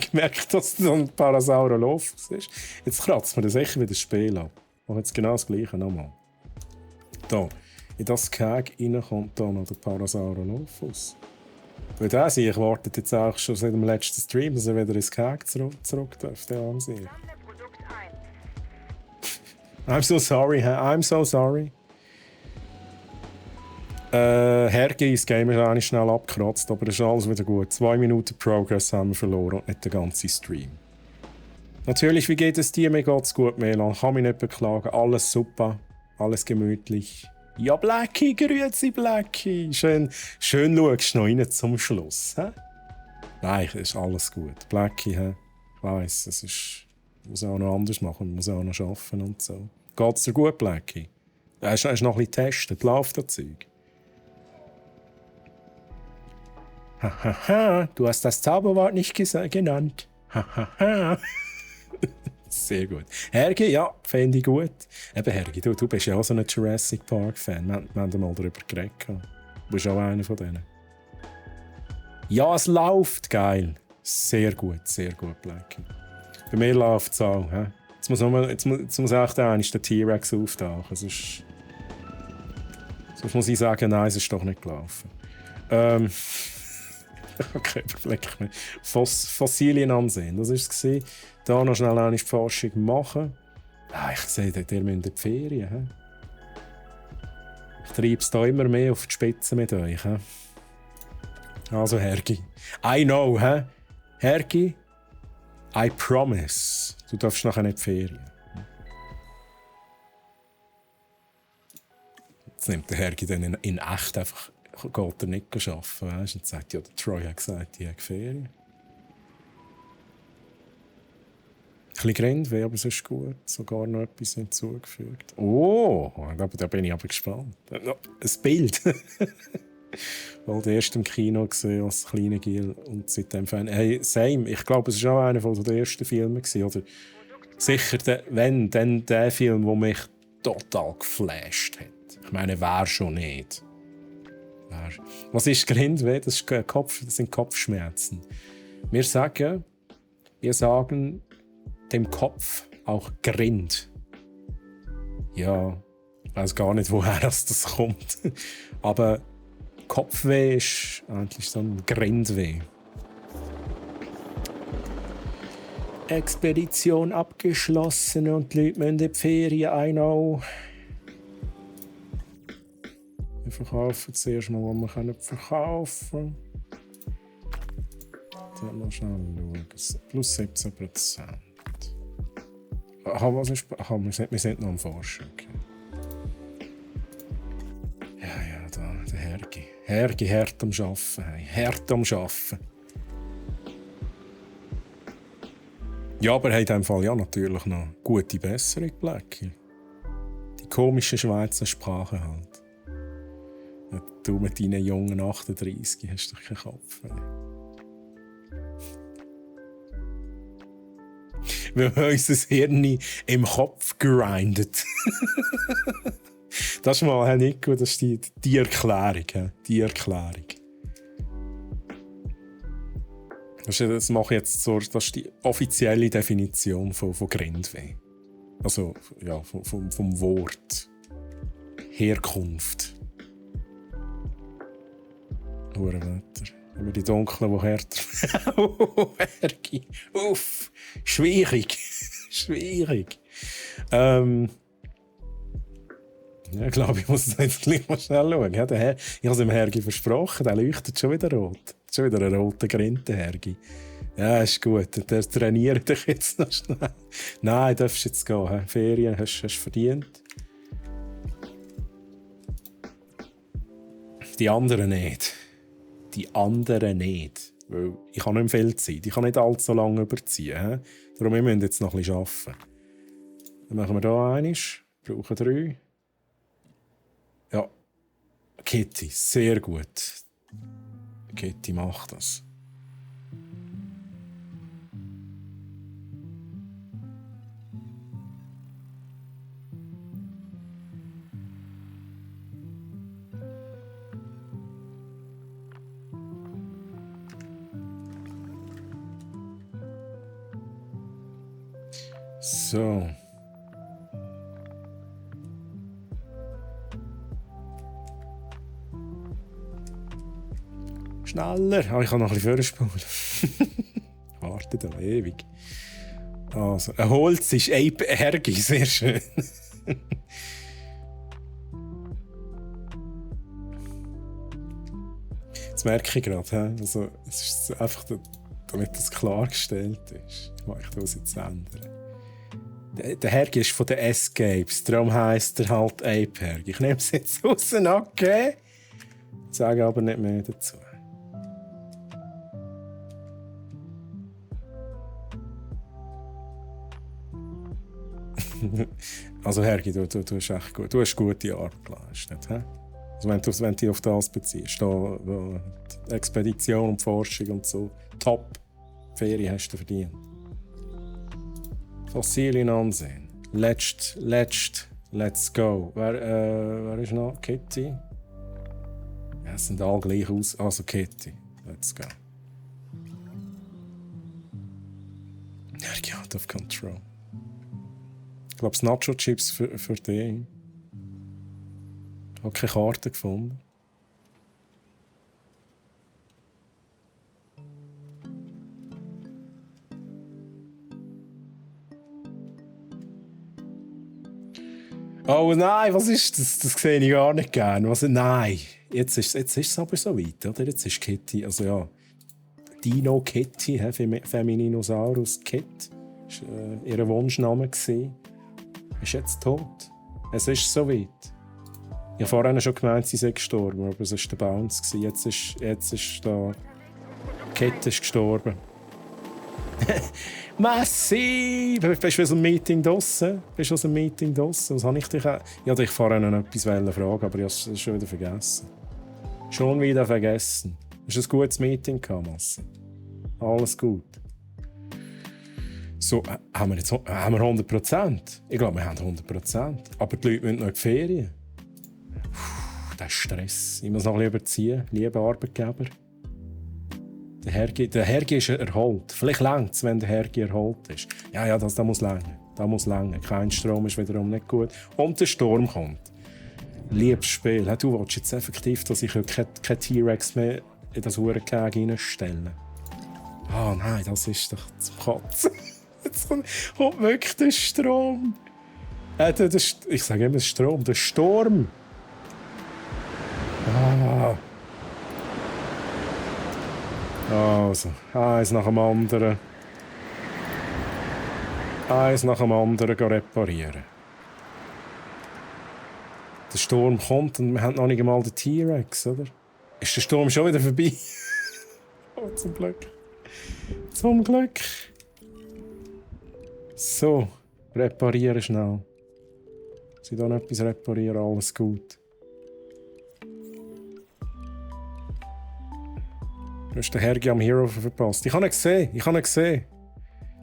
gemerkt, dass da ein Parasaurolophus ist. Jetzt kratzt man sicher wieder das Spiel ab. Und jetzt genau das Gleiche nochmal. Da, in das Gehege kommt da noch der Parasaurolophus. Weil der ich wartet jetzt auch schon seit dem letzten Stream, dass er wieder ins Gehege zurück darf. Der an sich. I'm so sorry, I'm so sorry. Hergi, das Game ist eigentlich schnell abgekratzt, aber es ist alles wieder gut. 2 Minuten Progress haben wir verloren und nicht den ganzen Stream. Natürlich, wie geht es dir? Mir geht's gut, Melan. Kann mich nicht beklagen. Alles super, alles gemütlich. Ja, Blackie, grüezi Blackie. Schön schaust du noch rein zum Schluss. He? Nein, ist alles gut. Blackie, ich weiss, es ist... Man muss auch noch anders machen, man muss auch noch arbeiten und so. Geht's dir gut, Blackie? Hast du noch ein bisschen getestet? Läuft das Zeug? Hahaha, du hast das Zauberwort nicht genannt. Hahaha. Sehr gut. Hergi, ja, fände ich gut. Eben, Hergi, du bist ja auch so ein Jurassic Park-Fan. Wir haben mal darüber geredet. Du bist auch einer von denen. Ja, es läuft. Geil. Sehr gut, Blackie. Bei mir läuft es auch. He? Jetzt muss echt der T-Rex auftauchen. Sonst muss ich sagen, nein, es ist doch nicht gelaufen. Okay, überleg mir. Fossilien ansehen, das war es. Da noch schnell eine Forschung machen. Ich sehe, ihr müsst in die Ferien. He? Ich treibe es da immer mehr auf die Spitze mit euch. He? Also, Hergi. I know, he? Hergi, I promise. Du darfst nachher nicht Ferien. Jetzt nimmt der Hergi dann in echt einfach, geht er nicht arbeiten, weißt? Und sagt, ja, der Troy hat gesagt, ich habe Ferien. Ein bisschen Grindweh, aber es ist gut. Sogar noch etwas hinzugefügt. Oh, da bin ich aber gespannt. Ein Bild. Weil der erst im Kino gesehen als kleiner Gil und seitdem Fan. Hey, same. Ich glaube, es war auch einer der ersten Filme gewesen, oder sicher, wenn dann der Film, der mich total geflasht hat. Ich meine, wer schon nicht? Was ist Grindweh? Das sind Kopfschmerzen. Wir sagen dem Kopf auch Grind. Ja, ich weiß gar nicht, woher das kommt. Aber Kopfweh ist eigentlich so ein Grindweh. Expedition abgeschlossen und die Leute müssen in die Ferien einau. Wir verkaufen zuerst mal, was wir verkaufen können. Dann mal schnell schauen. Plus 17%. Wir sind noch am Forschen. Okay. Ja, da, der Hergi. Hergi, hart am Arbeiten. Hey. Hart am Arbeiten. Ja, aber er hat in diesem Fall ja natürlich noch gute Besserung, Blackie. Die komische Schweizer Sprache halt. Ja, du mit deinen jungen 38 hast doch keinen Kopf. Hey. Wir haben unser Hirn im Kopf grindet. Das ist mal, Nico, das ist die Erklärung. Die Erklärung. Das mache ich jetzt so, das ist die offizielle Definition von Grindweh. Also, ja, vom Wort. Herkunft. Wetter. Über die dunklen, die härter. Hergi. Uff. Schwierig. Schwierig. Ja, ich glaube, ich muss jetzt gleich mal schnell schauen. Ja, ich habe es dem Hergi versprochen, der leuchtet schon wieder rot. Schon wieder ein roter Grinte, Hergi. Ja, ist gut. Der trainiert dich jetzt noch schnell. Nein, darfst jetzt gehen. He? Ferien hast du verdient. Die anderen nicht. Die anderen nicht. Weil ich habe nicht mehr viel Zeit. Ich kann nicht allzu lange überziehen. He? Darum müssen wir jetzt noch ein bisschen arbeiten. Dann machen wir hier eines. Brauchen 3. Ja. Kitty, sehr gut. Kitty macht das. So. Schneller. Ah, ich kann noch ein bisschen vorspulen. Wartet da ewig. Also, ein Holz ist ein Hergi, sehr schön. Das merke ich gerade. Also, es ist einfach, damit das klargestellt ist. Ich mache das jetzt ändern. Der Hergi ist von den Escapes, darum heisst er halt Ape-Hergi. Ich nehme es jetzt raus, okay? Ich sage aber nicht mehr dazu. Also Hergi, du hast echt gut. Du hast gute Arbeit geleistet. Also wenn du dich auf das beziehst, da, die Expedition und Forschung und so, top. Die Ferien hast du verdient. Fossilien ansehen. Let's go. Wer ist noch? Kitty? Ja, es sind alle gleich aus. Also Kitty. Let's go. Hergi out of control. Ich glaube, Nacho-Chips für dich. Ich habe keine Karte gefunden. Oh nein, was ist das? Das sehe ich gar nicht gerne. Nein, jetzt ist es aber so weit, oder? Jetzt ist Kitty, also ja, Dino Kitty, Femininosaurus Kit, war ihr Wunschname. Ist jetzt tot. Es ist so weit. Ich habe vorhin schon gemeint, sie sei gestorben, aber es war der Bounce. Jetzt ist da... Kit ist gestorben. Messi! Bist du aus dem Meeting draussen? Was habe ich dich... Ich wollte dich vorhin noch etwas fragen, aber ich habe es schon wieder vergessen. Schon wieder vergessen. Hast du ein gutes Meeting gehabt, Massi? Alles gut. So, haben wir 100%? Ich glaube, wir haben 100%. Aber die Leute müssen noch in die Ferien. Das ist Stress. Ich muss noch ein bisschen überziehen, lieber Arbeitgeber. Der Hergi ist erholt. Vielleicht reicht es, wenn der Hergi erholt ist. Ja, das muss länger. Da muss länger. Kein Strom ist wiederum nicht gut. Und der Sturm kommt. Liebes Spiel. Du willst jetzt effektiv, dass ich kein T-Rex mehr in das Uhrenkäge reinstelle. Ah, nein, das ist doch zum Kotzen. Jetzt kommt wirklich der Strom. Ich sage immer Strom, der Sturm. Also, eins nach dem anderen reparieren. Der Sturm kommt und wir haben noch nicht einmal den T-Rex, oder? Ist der Sturm schon wieder vorbei? Oh, zum Glück. Zum Glück. So, reparieren schnell. Sie da noch etwas reparieren, alles gut. Du hast den Hergi am Hero verpasst. Ich habe ihn gesehen.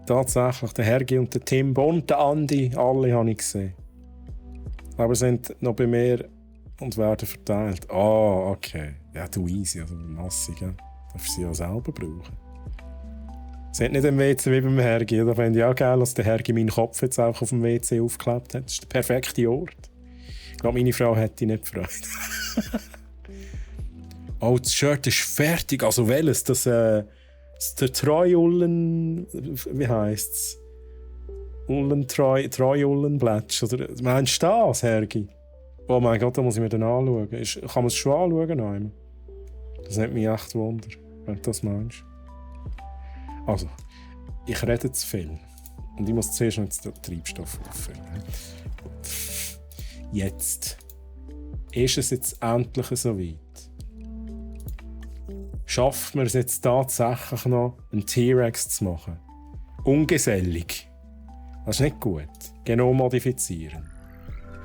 Tatsächlich, der Hergi und der Tim und der Andi, alle habe ich gesehen. Aber sind noch bei mir und werden verteilt. Ah, okay. Ja, du easy, also massig. Ja. Darfst du sie ja selber brauchen. Sie hat nicht im WC wie beim Hergi. Da fände ich auch geil, dass der Hergi meinen Kopf jetzt auch auf dem WC aufgeklebt hat. Das ist der perfekte Ort. Ich glaube, meine Frau hätte nicht Freude. Oh, das Shirt ist fertig. Also welches? Der Troy-Ullen... Wie heisst's? Troy-Ullen-Blätsch. Oder meinst du das, Hergi? Oh mein Gott, da muss ich mir den anschauen. Kann man es schon anschauen? Nein. Das nimmt mich echt Wunder, wenn du das meinst. Also, ich rede zu viel. Und ich muss zuerst noch den Treibstoff auffüllen. Jetzt. Ist es jetzt endlich so weit? Schafft man es jetzt tatsächlich noch, einen T-Rex zu machen? Ungesellig. Das ist nicht gut. Genom modifizieren.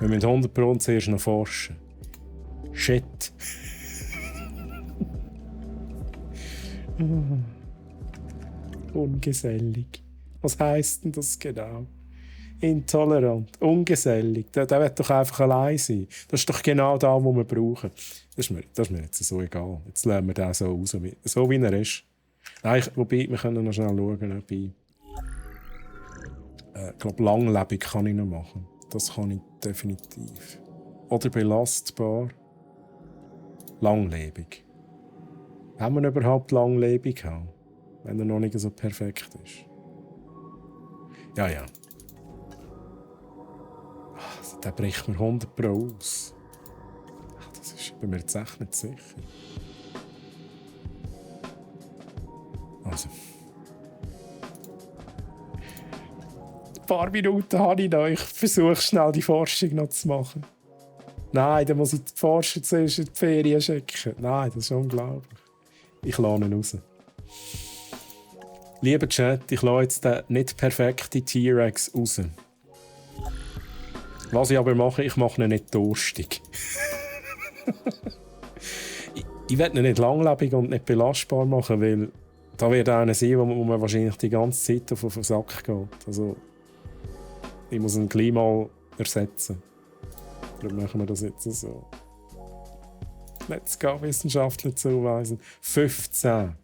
Wir müssen 100% zuerst noch forschen. Shit. Ungesellig. Was heisst denn das genau? Intolerant, ungesellig. Der wird doch einfach allein sein. Das ist doch genau das, was wir brauchen. Das ist mir jetzt so egal. Jetzt lernen wir den so aus, so wie er ist. Nein, wobei, wir können noch schnell schauen, ob ich glaube, langlebig kann ich noch machen. Das kann ich definitiv. Oder belastbar. Langlebig. Haben wir ihn überhaupt langlebig haben, wenn er noch nicht so perfekt ist? Ja. Der bricht mir 100 Pro aus. Das ist bei mir jetzt echt nicht sicher. Also. Ein paar Minuten habe ich noch. Ich versuche schnell die Forschung noch zu machen. Nein, dann muss ich die Forscher zuerst in die Ferien schicken. Nein, das ist unglaublich. Ich lasse ihn raus. Lieber Chat, ich lasse jetzt den nicht perfekten T-Rex raus. Was ich aber mache, ich mache ihn nicht durstig. ich werde ihn nicht langlebig und nicht belastbar machen, weil da wird einer sein, wo man wahrscheinlich die ganze Zeit auf den Sack geht. Also, ich muss ihn gleich mal ersetzen. Darum machen wir das jetzt so. Let's go, Wissenschaftler zuweisen. 15.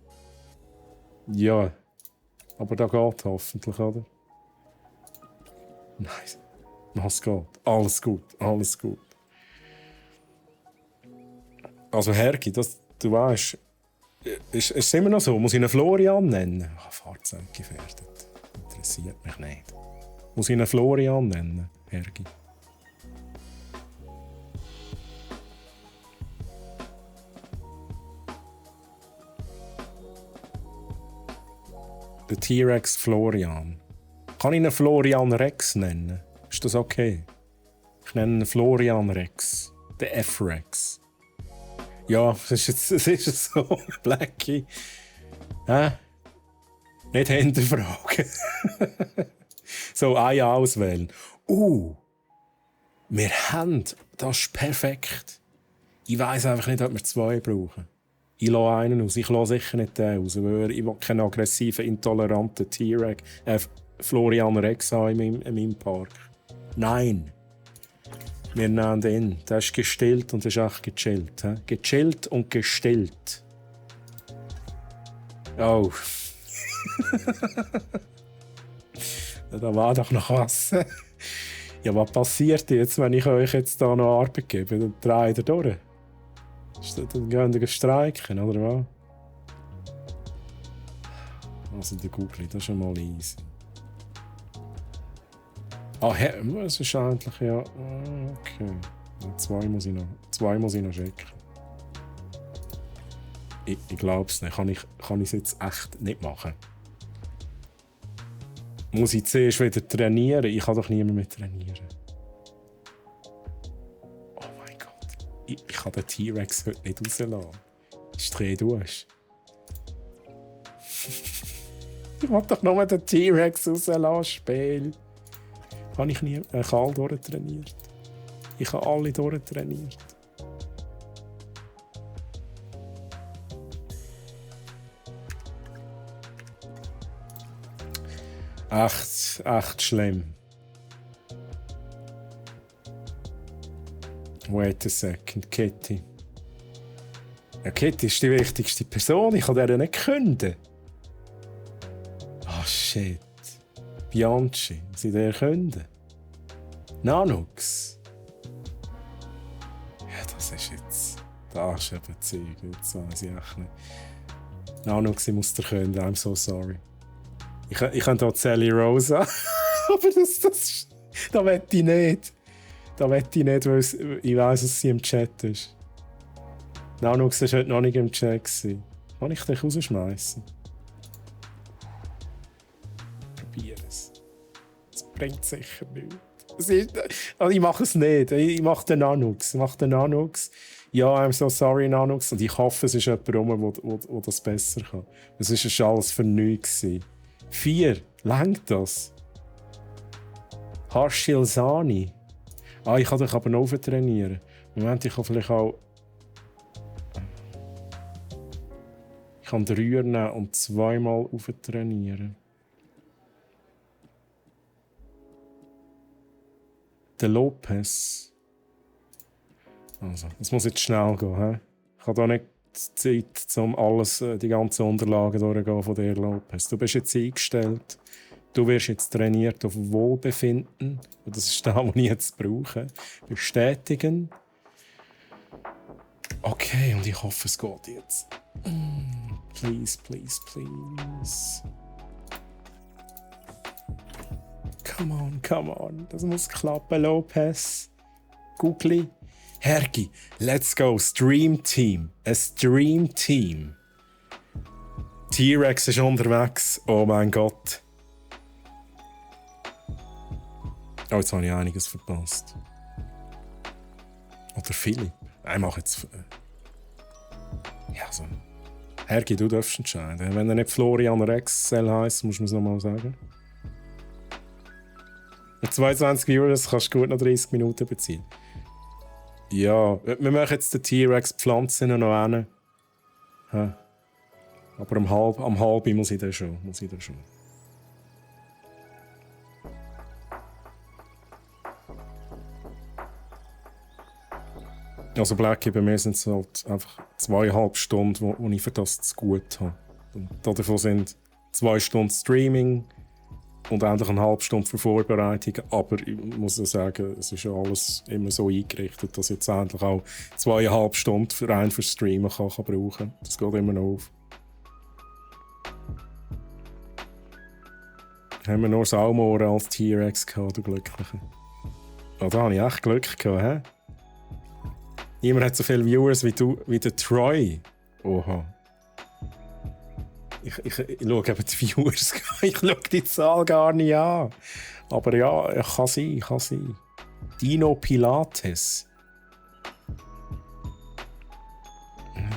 Ja. Aber da geht hoffentlich, oder? Nice. Was geht? Alles gut, alles gut. Also Hergi, du weißt, ist es immer noch so? Muss ich einen Florian nennen? Ach, Fahrzeug gefährdet. Interessiert mich nicht. Muss ich einen Florian nennen, Hergi? Der T-Rex Florian. Kann ich ihn Florian Rex nennen? Ist das okay? Ich nenne ihn Florian Rex. Der F-Rex. Ja, das ist jetzt so. Blackie. Nicht hinterfragen. So, ein auswählen. Wir haben. Das ist perfekt. Ich weiss einfach nicht, ob wir 2 brauchen. Ich lasse einen aus. Ich lasse sicher nicht den aus. Weil ich will keinen aggressiven, intoleranten T-Rex, Florian Rex haben in meinem Park. Nein. Wir nehmen den. Der ist gestillt und ist echt gechillt. He? Gechillt und gestellt. Oh. Da war doch noch was. Ja, was passiert jetzt, wenn ich euch jetzt da noch Arbeit gebe? Dann dreht ihr durch. Dann gehen wir streiken, oder was? Also der Google, das ist schon mal easy. Das ist eigentlich ja... Okay. 2 muss ich noch checken. Ich glaube es nicht. Kann ich es jetzt echt nicht machen? Muss ich zuerst wieder trainieren? Ich kann doch niemand mehr trainieren. Oh mein Gott. Ich kann den T-Rex heute nicht rauslassen. Ist die Dusch. Ich will doch nur den T-Rex rauslassen, Spiel. Habe ich nie alle durchtrainiert. Ich habe alle durchtrainiert. Echt schlimm. Wait a second, Kitty. Ja, Kitty ist die wichtigste Person. Ich kann der nicht künden. Ah, shit. Bianchi, sie der künden. Nanux. Ja, Das ist eben Zeug, jetzt weiß ich echt nicht. Nanox, ich muss dir können, I'm so sorry. Ich könnte auch Sally Rosa, aber da wette ich nicht. Da wette ich nicht, weil ich weiss, dass sie im Chat ist. Nanox war heute noch nicht im Chat. Kann ich dich rausschmeißen? Probier es. Das bringt sicher nichts. Also ich mache es nicht. Ich mache den Nanox. Ja, I'm so sorry, Nanox. Und ich hoffe, es ist jemand rum, der das besser kann. Es war alles für nichts. 4. Längt das? Harshil Sani. Ich kann dich aber noch trainieren. Moment, ich kann vielleicht auch... Ich kann 3 nehmen und 2-mal trainieren. Der Lopez. Also, das muss jetzt schnell gehen. He? Ich habe da nicht Zeit, um die ganzen Unterlagen durchzugehen von dir, Lopez. Du bist jetzt eingestellt. Du wirst jetzt trainiert auf Wohlbefinden. Und das ist das, was ich jetzt brauche. Bestätigen. Okay, und ich hoffe, es geht jetzt. Please, please, please. Come on. Das muss klappen, Lopez. Googly. Hergi, let's go. Stream Team. Ein Stream Team. T-Rex ist unterwegs. Oh mein Gott. Oh, jetzt habe ich einiges verpasst. Oder Philipp. Ich mache jetzt... Ja, so. Hergi, du darfst entscheiden. Wenn er nicht Florian Rex heisst, musst du es nochmal sagen. Mit 22 Euros kannst du gut noch 30 Minuten beziehen. Ja, wir machen jetzt den T-Rex Pflanzen noch hin. Aber am halb muss ich dann schon. Also Blackie, bei mir sind es halt einfach 2,5 Stunden, wo ich für das zu gut habe. Und davon sind 2 Stunden Streaming und endlich 1,5 Stunde für Vorbereitung. Aber ich muss ja sagen, es ist ja alles immer so eingerichtet, dass ich jetzt endlich auch 2,5 Stunden rein fürs Streamen kann brauchen. Das geht immer noch auf. Haben wir nur Salmohren als T-Rex gehabt, du Glückliche. Oh, da habe ich echt Glück gehabt, hä? Niemand hat so viele Viewers wie der Troy. Oha. Ich schaue eben die Viewers, ich schaue die Zahl gar nicht an. Aber ja, kann sein. Dino Pilates.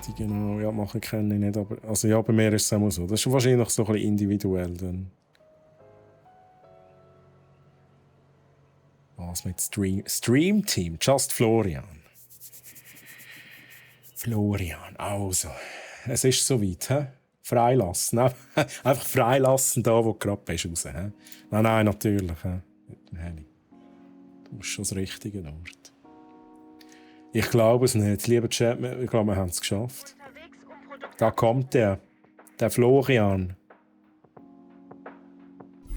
Die genau, ja, machen kenne ich nicht, aber... Also ja, bei mir ist es immer so. Das ist wahrscheinlich so ein bisschen individuell dann. Was mit Stream Team? Just Florian. Also. Es ist soweit, hä? Freilassen. Einfach freilassen, da wo du gerade bist, raus. He? Nein, natürlich. Heli. Du musst schon das richtige Ort. Ich glaube es nicht. Lieber Chat, ich glaube, wir haben es geschafft. Da kommt der Florian.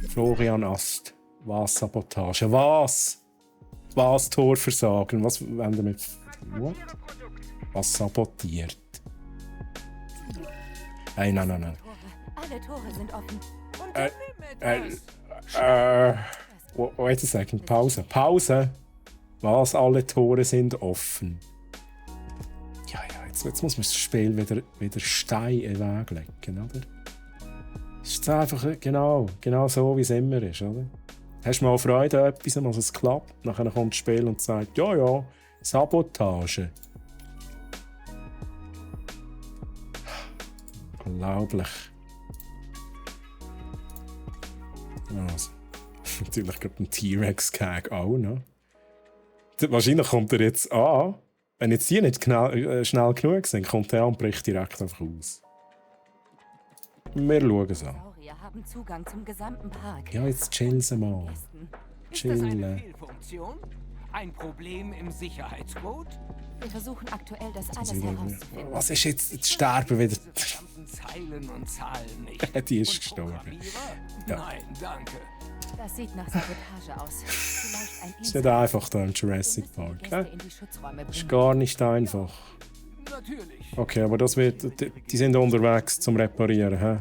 Florian Ast. Was Sabotage? Was Torversagen? Was wollen wir mit... What? Was sabotiert? Hey, nein. Alle Tore sind offen. Wait a second. Pause. Was? Alle Tore sind offen. Ja, jetzt muss man das Spiel wieder Stein in den Weg legen, oder? Es ist einfach genau so, wie es immer ist, oder? Hast du mal Freude an etwas, als es klappt? Dann kommt das Spiel und sagt, ja, Sabotage. Unglaublich. Also, natürlich gerade ein T-Rex-Gag auch noch. Wahrscheinlich kommt er jetzt an. Wenn jetzt die nicht schnell genug sind, kommt er und bricht direkt einfach aus. Wir schauen es an. Saurier haben Zugang zum gesamten Park. Ja, jetzt chillen sie mal. Ist das eine Fehlfunktion? Ein Problem im Sicherheitscode? Wir versuchen aktuell, das alles herauszufinden. Was ist jetzt sterben wieder? Verdammten Zeilen und Zahlen nicht. Die ist Und gestorben. Programmierer? Ja. Nein, danke. Das sieht nach Sabotage aus. Vielleicht ein Ist nicht einfach da im Jurassic Park. Gäste in die Schutzräume Ist bringen. gar nicht einfach. Natürlich. Okay, aber das wird... Die sind unterwegs zum Reparieren, hä?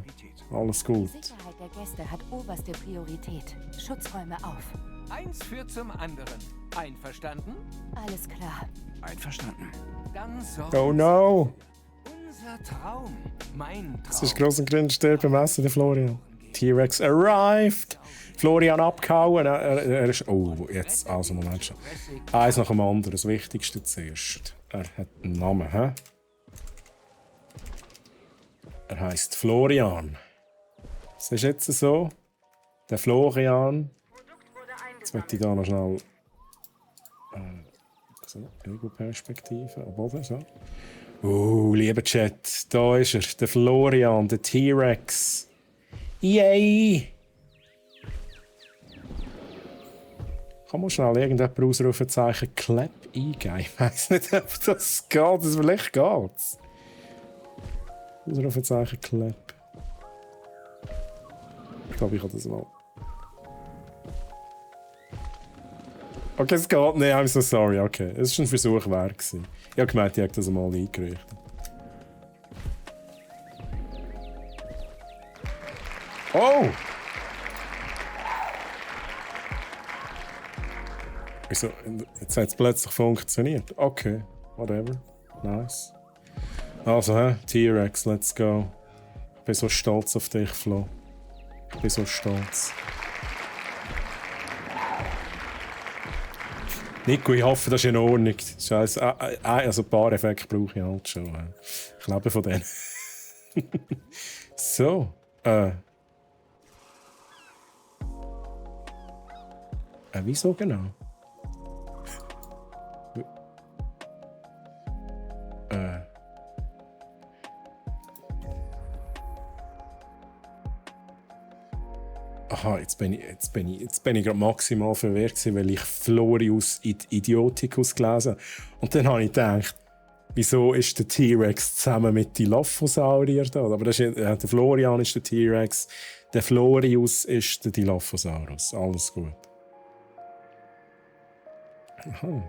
Alles Die gut. Sicherheit der Gäste hat oberste Priorität. Schutzräume auf. Eins führt zum anderen. Einverstanden? Alles klar. Einverstanden. Dann sorgen Oh no! unser Traum. Mein Traum. Das ist gross und grün stirbt beim Essen, der Florian. T-Rex arrived! Florian abgehauen. Er ist... Oh, jetzt... Also, Moment schon. Eins nach dem anderen. Das Wichtigste zuerst. Er hat einen Namen, hä? Er heisst Florian. Das ist jetzt so. Der Florian. Jetzt möchte ich da noch schnell... so, Ego-Perspektive. Am Boden, so. Lieber Chat. Da ist er. Der Florian, der T-Rex. Yay! Kann man schnell irgendjemand Ausrufezeichen Clap eingeben? Ich weiss nicht, ob das geht. Vielleicht geht's. Ausrufezeichen Clap. Ich glaube, ich kann das mal. Okay, es geht nicht. I'm so sorry. Okay, es war ein Versuch wert. Ich habe gemeint, ich habe das mal eingerichtet. Oh! Wieso? Jetzt hat es plötzlich funktioniert. Okay, whatever. Nice. Also, T-Rex, let's go. Ich bin so stolz auf dich, Flo. Ich bin so stolz. Nico, ich hoffe, das ist in Ordnung. Scheiße. Also ein paar Effekte brauche ich halt schon. Ich lebe von denen. So. Wieso genau? Aha, jetzt bin ich gerade maximal verwirrt gewesen, weil ich Florius Idioticus gelesen habe. Und dann habe ich gedacht, wieso ist der T-Rex zusammen mit den Dilophosaurier da? Aber das ist, der Florian ist der T-Rex, der Florius ist der Dilophosaurus. Alles gut. Aha,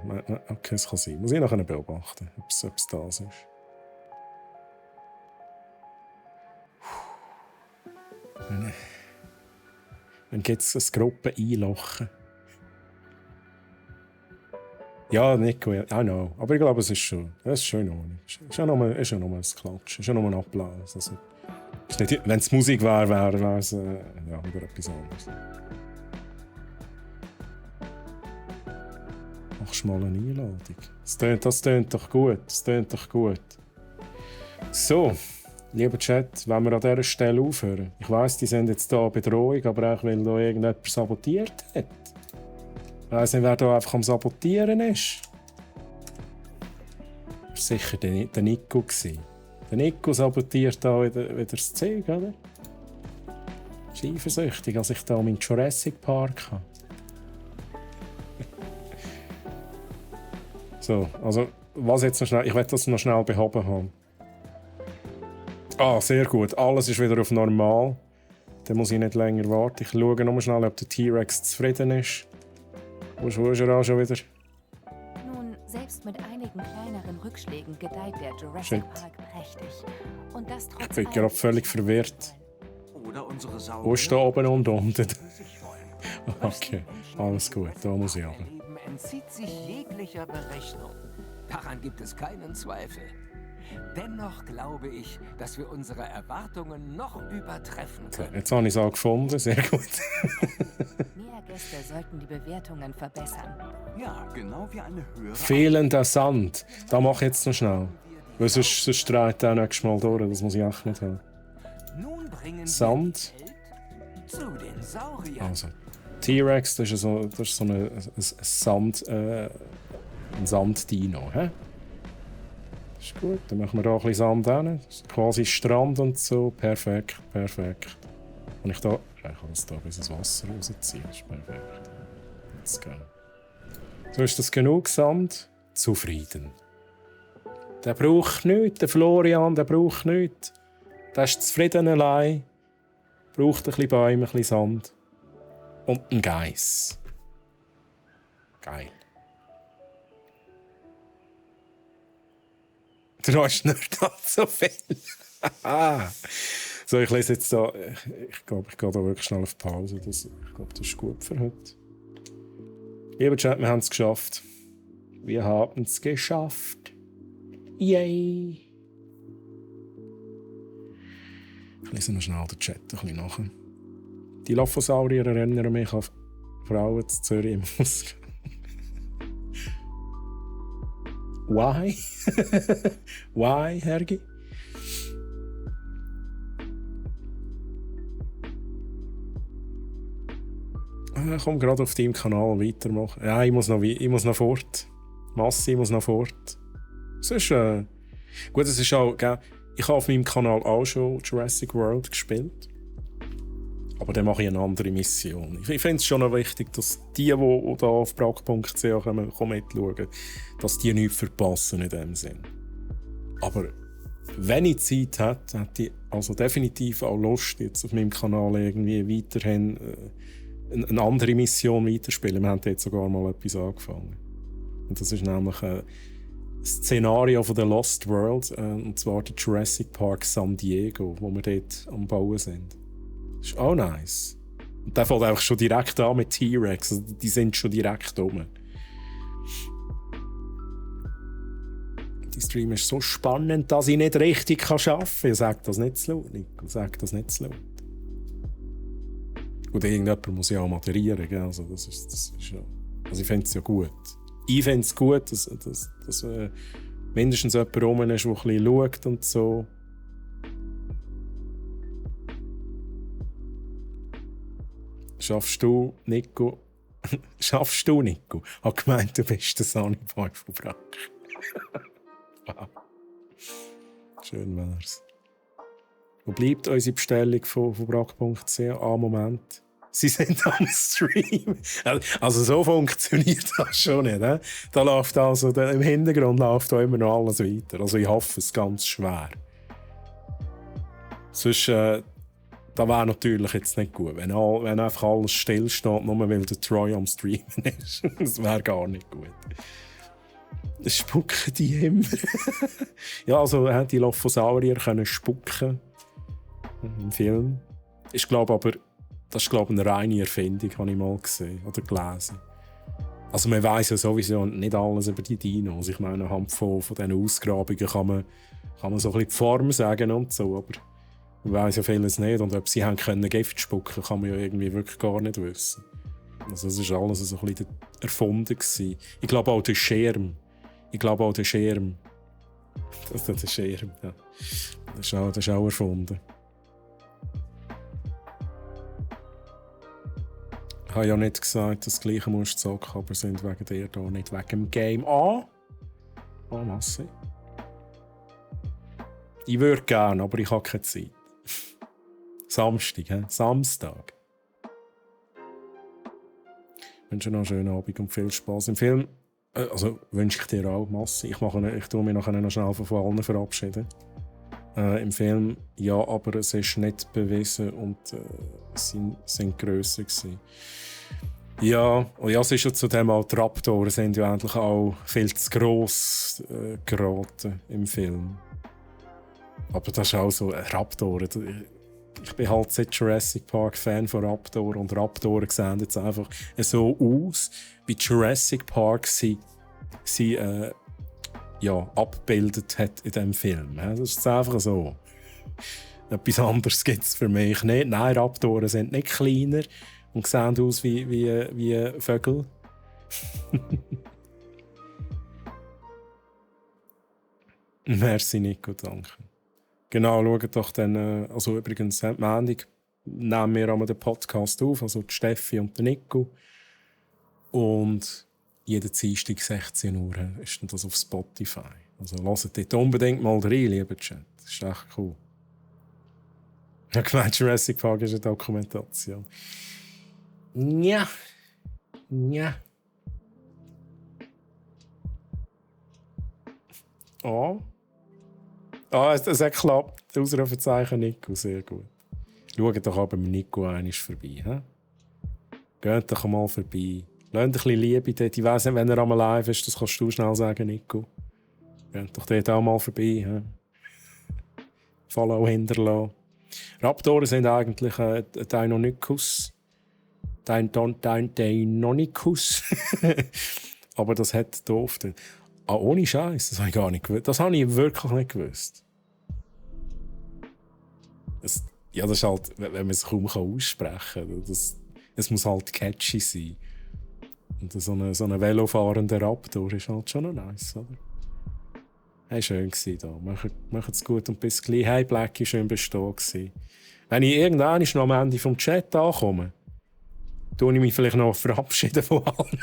okay, es kann sein. Muss ich nachher beobachten, ob es das ist. Dann gibt es eine Gruppe einlochen. Ja, Nico, I know. Aber ich glaube, es ist schon in Ordnung. Es ist ja nur ein Klatsch. Es ist ja nur ein Applaus. Also, wenn es Musik wäre, wäre es ja, wieder etwas anderes. Machst du mal eine Einladung? Das tönt doch gut. So. Lieber Chat, wenn wir an dieser Stelle aufhören. Ich weiss, die sind jetzt hier Bedrohung, aber auch weil da irgendjemand sabotiert hat. Ich weiss nicht, wer da einfach am Sabotieren ist. Das war sicher der Nico. Der Nico sabotiert da wieder das Zeug, oder? Ist eifersüchtig, als ich da meinen Jurassic Park habe. So, also, was jetzt noch schnell... Ich werde das noch schnell behoben haben. Ah, sehr gut. Alles ist wieder auf normal. Dann muss ich nicht länger warten. Ich schaue noch mal schnell, ob der T-Rex zufrieden ist. Wo ist er auch schon wieder? Nun, selbst mit einigen kleineren Rückschlägen gedeiht der Jurassic Park prächtig. Und das trotz Ich bin gerade völlig verwirrt. Oder unsere Saurier. Wo ist da oben und unten? sich wollen. Okay, alles gut. Da muss ich aber. Ihr Leben entzieht sich jeglicher Berechnung. Daran gibt es keinen Zweifel. Dennoch glaube ich, dass wir unsere Erwartungen noch übertreffen können. Jetzt habe ich es auch gefunden. Sehr gut. Mehr Gäste sollten die Bewertungen verbessern. Ja, genau wie eine höhere. Fehlender Sand. Da mache ich jetzt noch schnell. Weil sonst dreht der nächstes Mal durch. Das muss ich echt nicht haben. Nun bringen Sand. wir die Welt zu den Sauriern. Also, T-Rex, das ist so ein Sand... ein Sanddino, hä? Das ist gut, dann machen wir da ein bisschen Sand hin. Quasi Strand und so. Perfekt. Und ich kann das da bis ins Wasser rausziehen. Das ist perfekt. Let's go. So, ist das genug Sand? Zufrieden. Der braucht nichts, der Florian, der braucht nichts. Der ist zufrieden allein. Braucht ein bisschen Bäume, ein bisschen Sand. Und einen Geiss. Geil. Der Rost nicht halt so viel. So, ich lese jetzt da. Ich glaube, ich gehe da wirklich schnell auf Pause. Ich glaube, das ist gut für heute. Lieber Chat, wir haben es geschafft. Wir haben es geschafft. Yay! Ich lese noch schnell den Chat ein bisschen nach. Die Lophosaurier erinnern mich an Frauen zu Zürich im Ausgang. Why? Why, Hergi? Ich komme gerade auf deinem Kanal weitermachen. Ja, ich muss noch fort. Massi, ich muss noch fort. Es ist, gut, es ist auch, gell, ich habe auf meinem Kanal auch schon Jurassic World gespielt. Aber dann mache ich eine andere Mission. Ich finde es schon noch wichtig, dass die hier auf brack.ch mitschauen, dass die nichts verpassen in dem Sinn. Aber wenn ich Zeit hätte ich also definitiv auch Lust, jetzt auf meinem Kanal irgendwie weiterhin eine andere Mission weiterspielen. Wir haben jetzt sogar mal etwas angefangen. Und das ist nämlich ein Szenario von The Lost World, und zwar der Jurassic Park San Diego, wo wir dort am Bauen sind. Das ist auch nice. Und der fängt einfach schon direkt an mit T-Rex. Also die sind schon direkt rum. Die Stream ist so spannend, dass ich nicht richtig arbeiten kann. Ich sage das nicht zu laut, Nico. Sag das nicht zu laut. Und irgendjemand muss ja auch moderieren. Gell? Also, das ist ja, also ich finde es ja gut. Ich finde es gut, dass mindestens jemand rum ist, der ein bisschen schaut und so. Schaffst du, Nico? Ich habe gemeint, du bist der Sunnyboy von Brack. Wow. Schön wär's. Wo bleibt unsere Bestellung von brack.ch? Moment. Sie sind am Stream. Also so funktioniert das schon nicht. He? Da läuft also, im Hintergrund läuft da immer noch alles weiter. Also ich hoffe es ganz schwer. Sonst, das wäre natürlich jetzt nicht gut, wenn einfach alles stillsteht, nur weil der Troy am Streamen ist. Das wäre gar nicht gut. Das spucken die immer. Ja, also die Lophosaurier können spucken im Film. Das ist, glaube ich, eine reine Erfindung, habe ich mal gesehen oder gelesen. Also man weiss ja sowieso nicht alles über die Dinos. Ich meine, anhand von diesen Ausgrabungen kann man so ein bisschen die Form sagen und so, aber man weiss ja vieles nicht. Und ob sie haben können Gift spucken, kann man ja irgendwie wirklich gar nicht wissen. Also das war alles so ein bisschen erfunden gewesen. Ich glaube auch der Schirm. Das ist der Schirm, ja. Das ist auch erfunden. Ich habe ja nicht gesagt, dass du das Gleiche musst zocken, aber sind wegen dir da nicht wegen dem Game an. Oh, Massi. Ich würde gerne, aber ich habe keine Zeit. Samstag, he? Samstag. Ich wünsche noch einen schönen Abend und viel Spass im Film. Also wünsche ich dir auch, Massi. Ich tue mich nachher noch schnell von allen verabschieden. Im Film, ja, aber es ist nicht bewiesen und sind grösser gewesen. Ja, und ja, es ist ja zudem auch die Raptoren sind ja eigentlich auch viel zu gross geraten im Film. Aber das ist auch so, Raptoren. Ich bin halt seit Jurassic Park Fan von Raptoren und Raptoren sehen jetzt einfach so aus, wie Jurassic Park sie abgebildet hat in diesem Film. Das ist einfach so. Etwas anderes gibt es für mich nicht. Nein, Raptoren sind nicht kleiner und sehen aus wie Vögel. Merci, Nico, danke. Genau, schaut doch dann, also übrigens, am Montag nehmen wir einmal den Podcast auf, also die Steffi und der Nico. Und jeden Dienstag 16 Uhr ist das auf Spotify. Also hört dort unbedingt mal rein, lieber Chat. Das ist echt cool. Ich habe gemeint, Jurassic Park ist eine Dokumentation. Ja. Oh. Es hat geklappt. Ausrufezeichen Nico, sehr gut. Schaut doch aber mit Nico einmal vorbei. He? Geht doch mal vorbei. Lasst ein bisschen Liebe dort. Ich weiss nicht, wenn er einmal live ist, das kannst du schnell sagen, Nico. Geht doch dort auch mal vorbei. He? Follow hinterlassen. Raptoren sind eigentlich ein Deinonychus. Deinonychus. Aber das hat doof. Ohne Scheiß, das habe ich gar nicht gewusst. Das habe ich wirklich nicht gewusst. Das ist halt, wenn man es kaum aussprechen kann. Es muss halt catchy sein. Und so ein velofahrender Raptor ist halt schon noch nice, oder? Hey, schön gsi da. Macht es gut und bis gleich. Hey, Blackie, schön bestehen gsi. Wenn ich irgendwann noch am Ende vom Chat ankomme, tue ich mich vielleicht noch verabschieden von allen.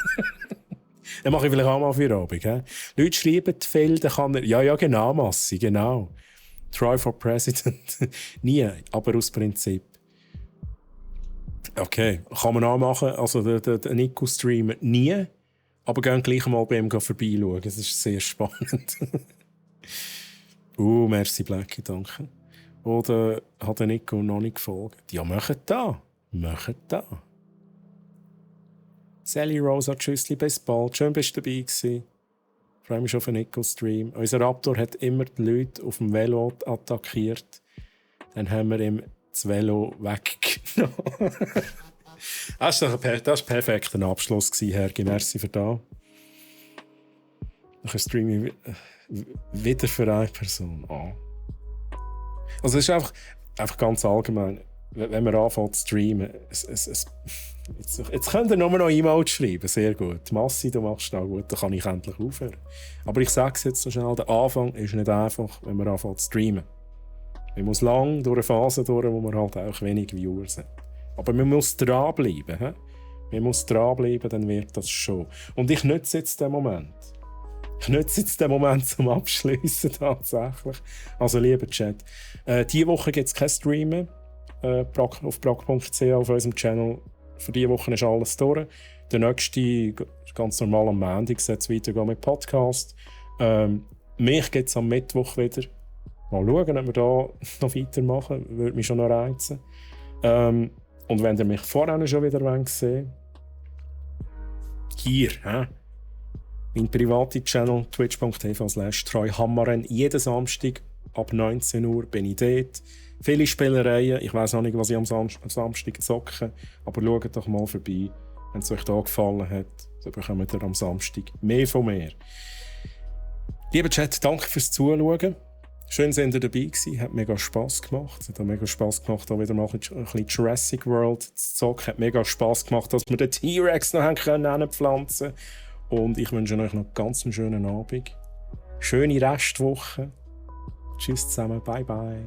Dann mache ich vielleicht auch mal für Abend. He? Leute schreiben viel, dann kann er... Ja, genau, Massi, genau. Try for President. Nie, aber aus Prinzip. Okay, kann man auch machen. Also den Nico streamen nie, aber gerne gleich mal bei ihm vorbeischauen. Das ist sehr spannend. Merci Blackie, danke. Oder hat der Nico noch nicht gefolgt? Ja, macht da. Sally Rosa, tschüssli, bis bald. Schön, bist du dabei gewesen. Ich freue mich schon auf den Nico-Stream. Unser Raptor hat immer die Leute auf dem Velo attackiert. Dann haben wir ihm das Velo weggenommen. Das war ein perfekter Abschluss, Herr. Merci für das. Nachher streame ich wieder für eine Person. Oh. Also es ist einfach ganz allgemein, wenn man anfängt zu streamen, jetzt könnt ihr nur noch E-Mails schreiben, sehr gut. Massi, du machst das gut, dann kann ich endlich aufhören. Aber ich sage es jetzt so schnell, der Anfang ist nicht einfach, wenn man anfängt zu streamen. Man muss lang durch eine Phase durch, wo man halt auch wenig Views hat. Aber man muss dranbleiben. He? Man muss dranbleiben, dann wird das schon. Und ich nutze jetzt den Moment. Zum Abschließen tatsächlich. Also, lieber Chat. Diese Woche gibt es kein Streamen auf brack.ch auf unserem Channel. Für diese Woche ist alles durch. Der nächste, ganz normal am Montag, soll es weitergehen mit Podcast. Mich gibt es am Mittwoch wieder. Mal schauen, ob wir da noch weitermachen. Würde mich schon noch reizen. Und wenn ihr mich vorher schon wieder sehen hier, mein privater Channel twitch.tv/treuhammeren. Jeden Samstag ab 19 Uhr bin ich dort. Viele Spielereien. Ich weiss auch nicht, was ich am Samstag zocke. Aber schaut doch mal vorbei. Wenn es euch da gefallen hat, dann bekommt ihr am Samstag mehr von mir. Lieber Chat, danke fürs Zuschauen. Schön, dass ihr dabei gewesen. Hat mega Spass gemacht. Es hat auch mega Spass gemacht, auch wieder mal ein bisschen Jurassic World zu zocken. Hat mega Spass gemacht, dass wir den T-Rex noch hinpflanzen können. Und ich wünsche euch noch ganz einen schönen Abend. Schöne Restwoche. Tschüss zusammen. Bye, bye.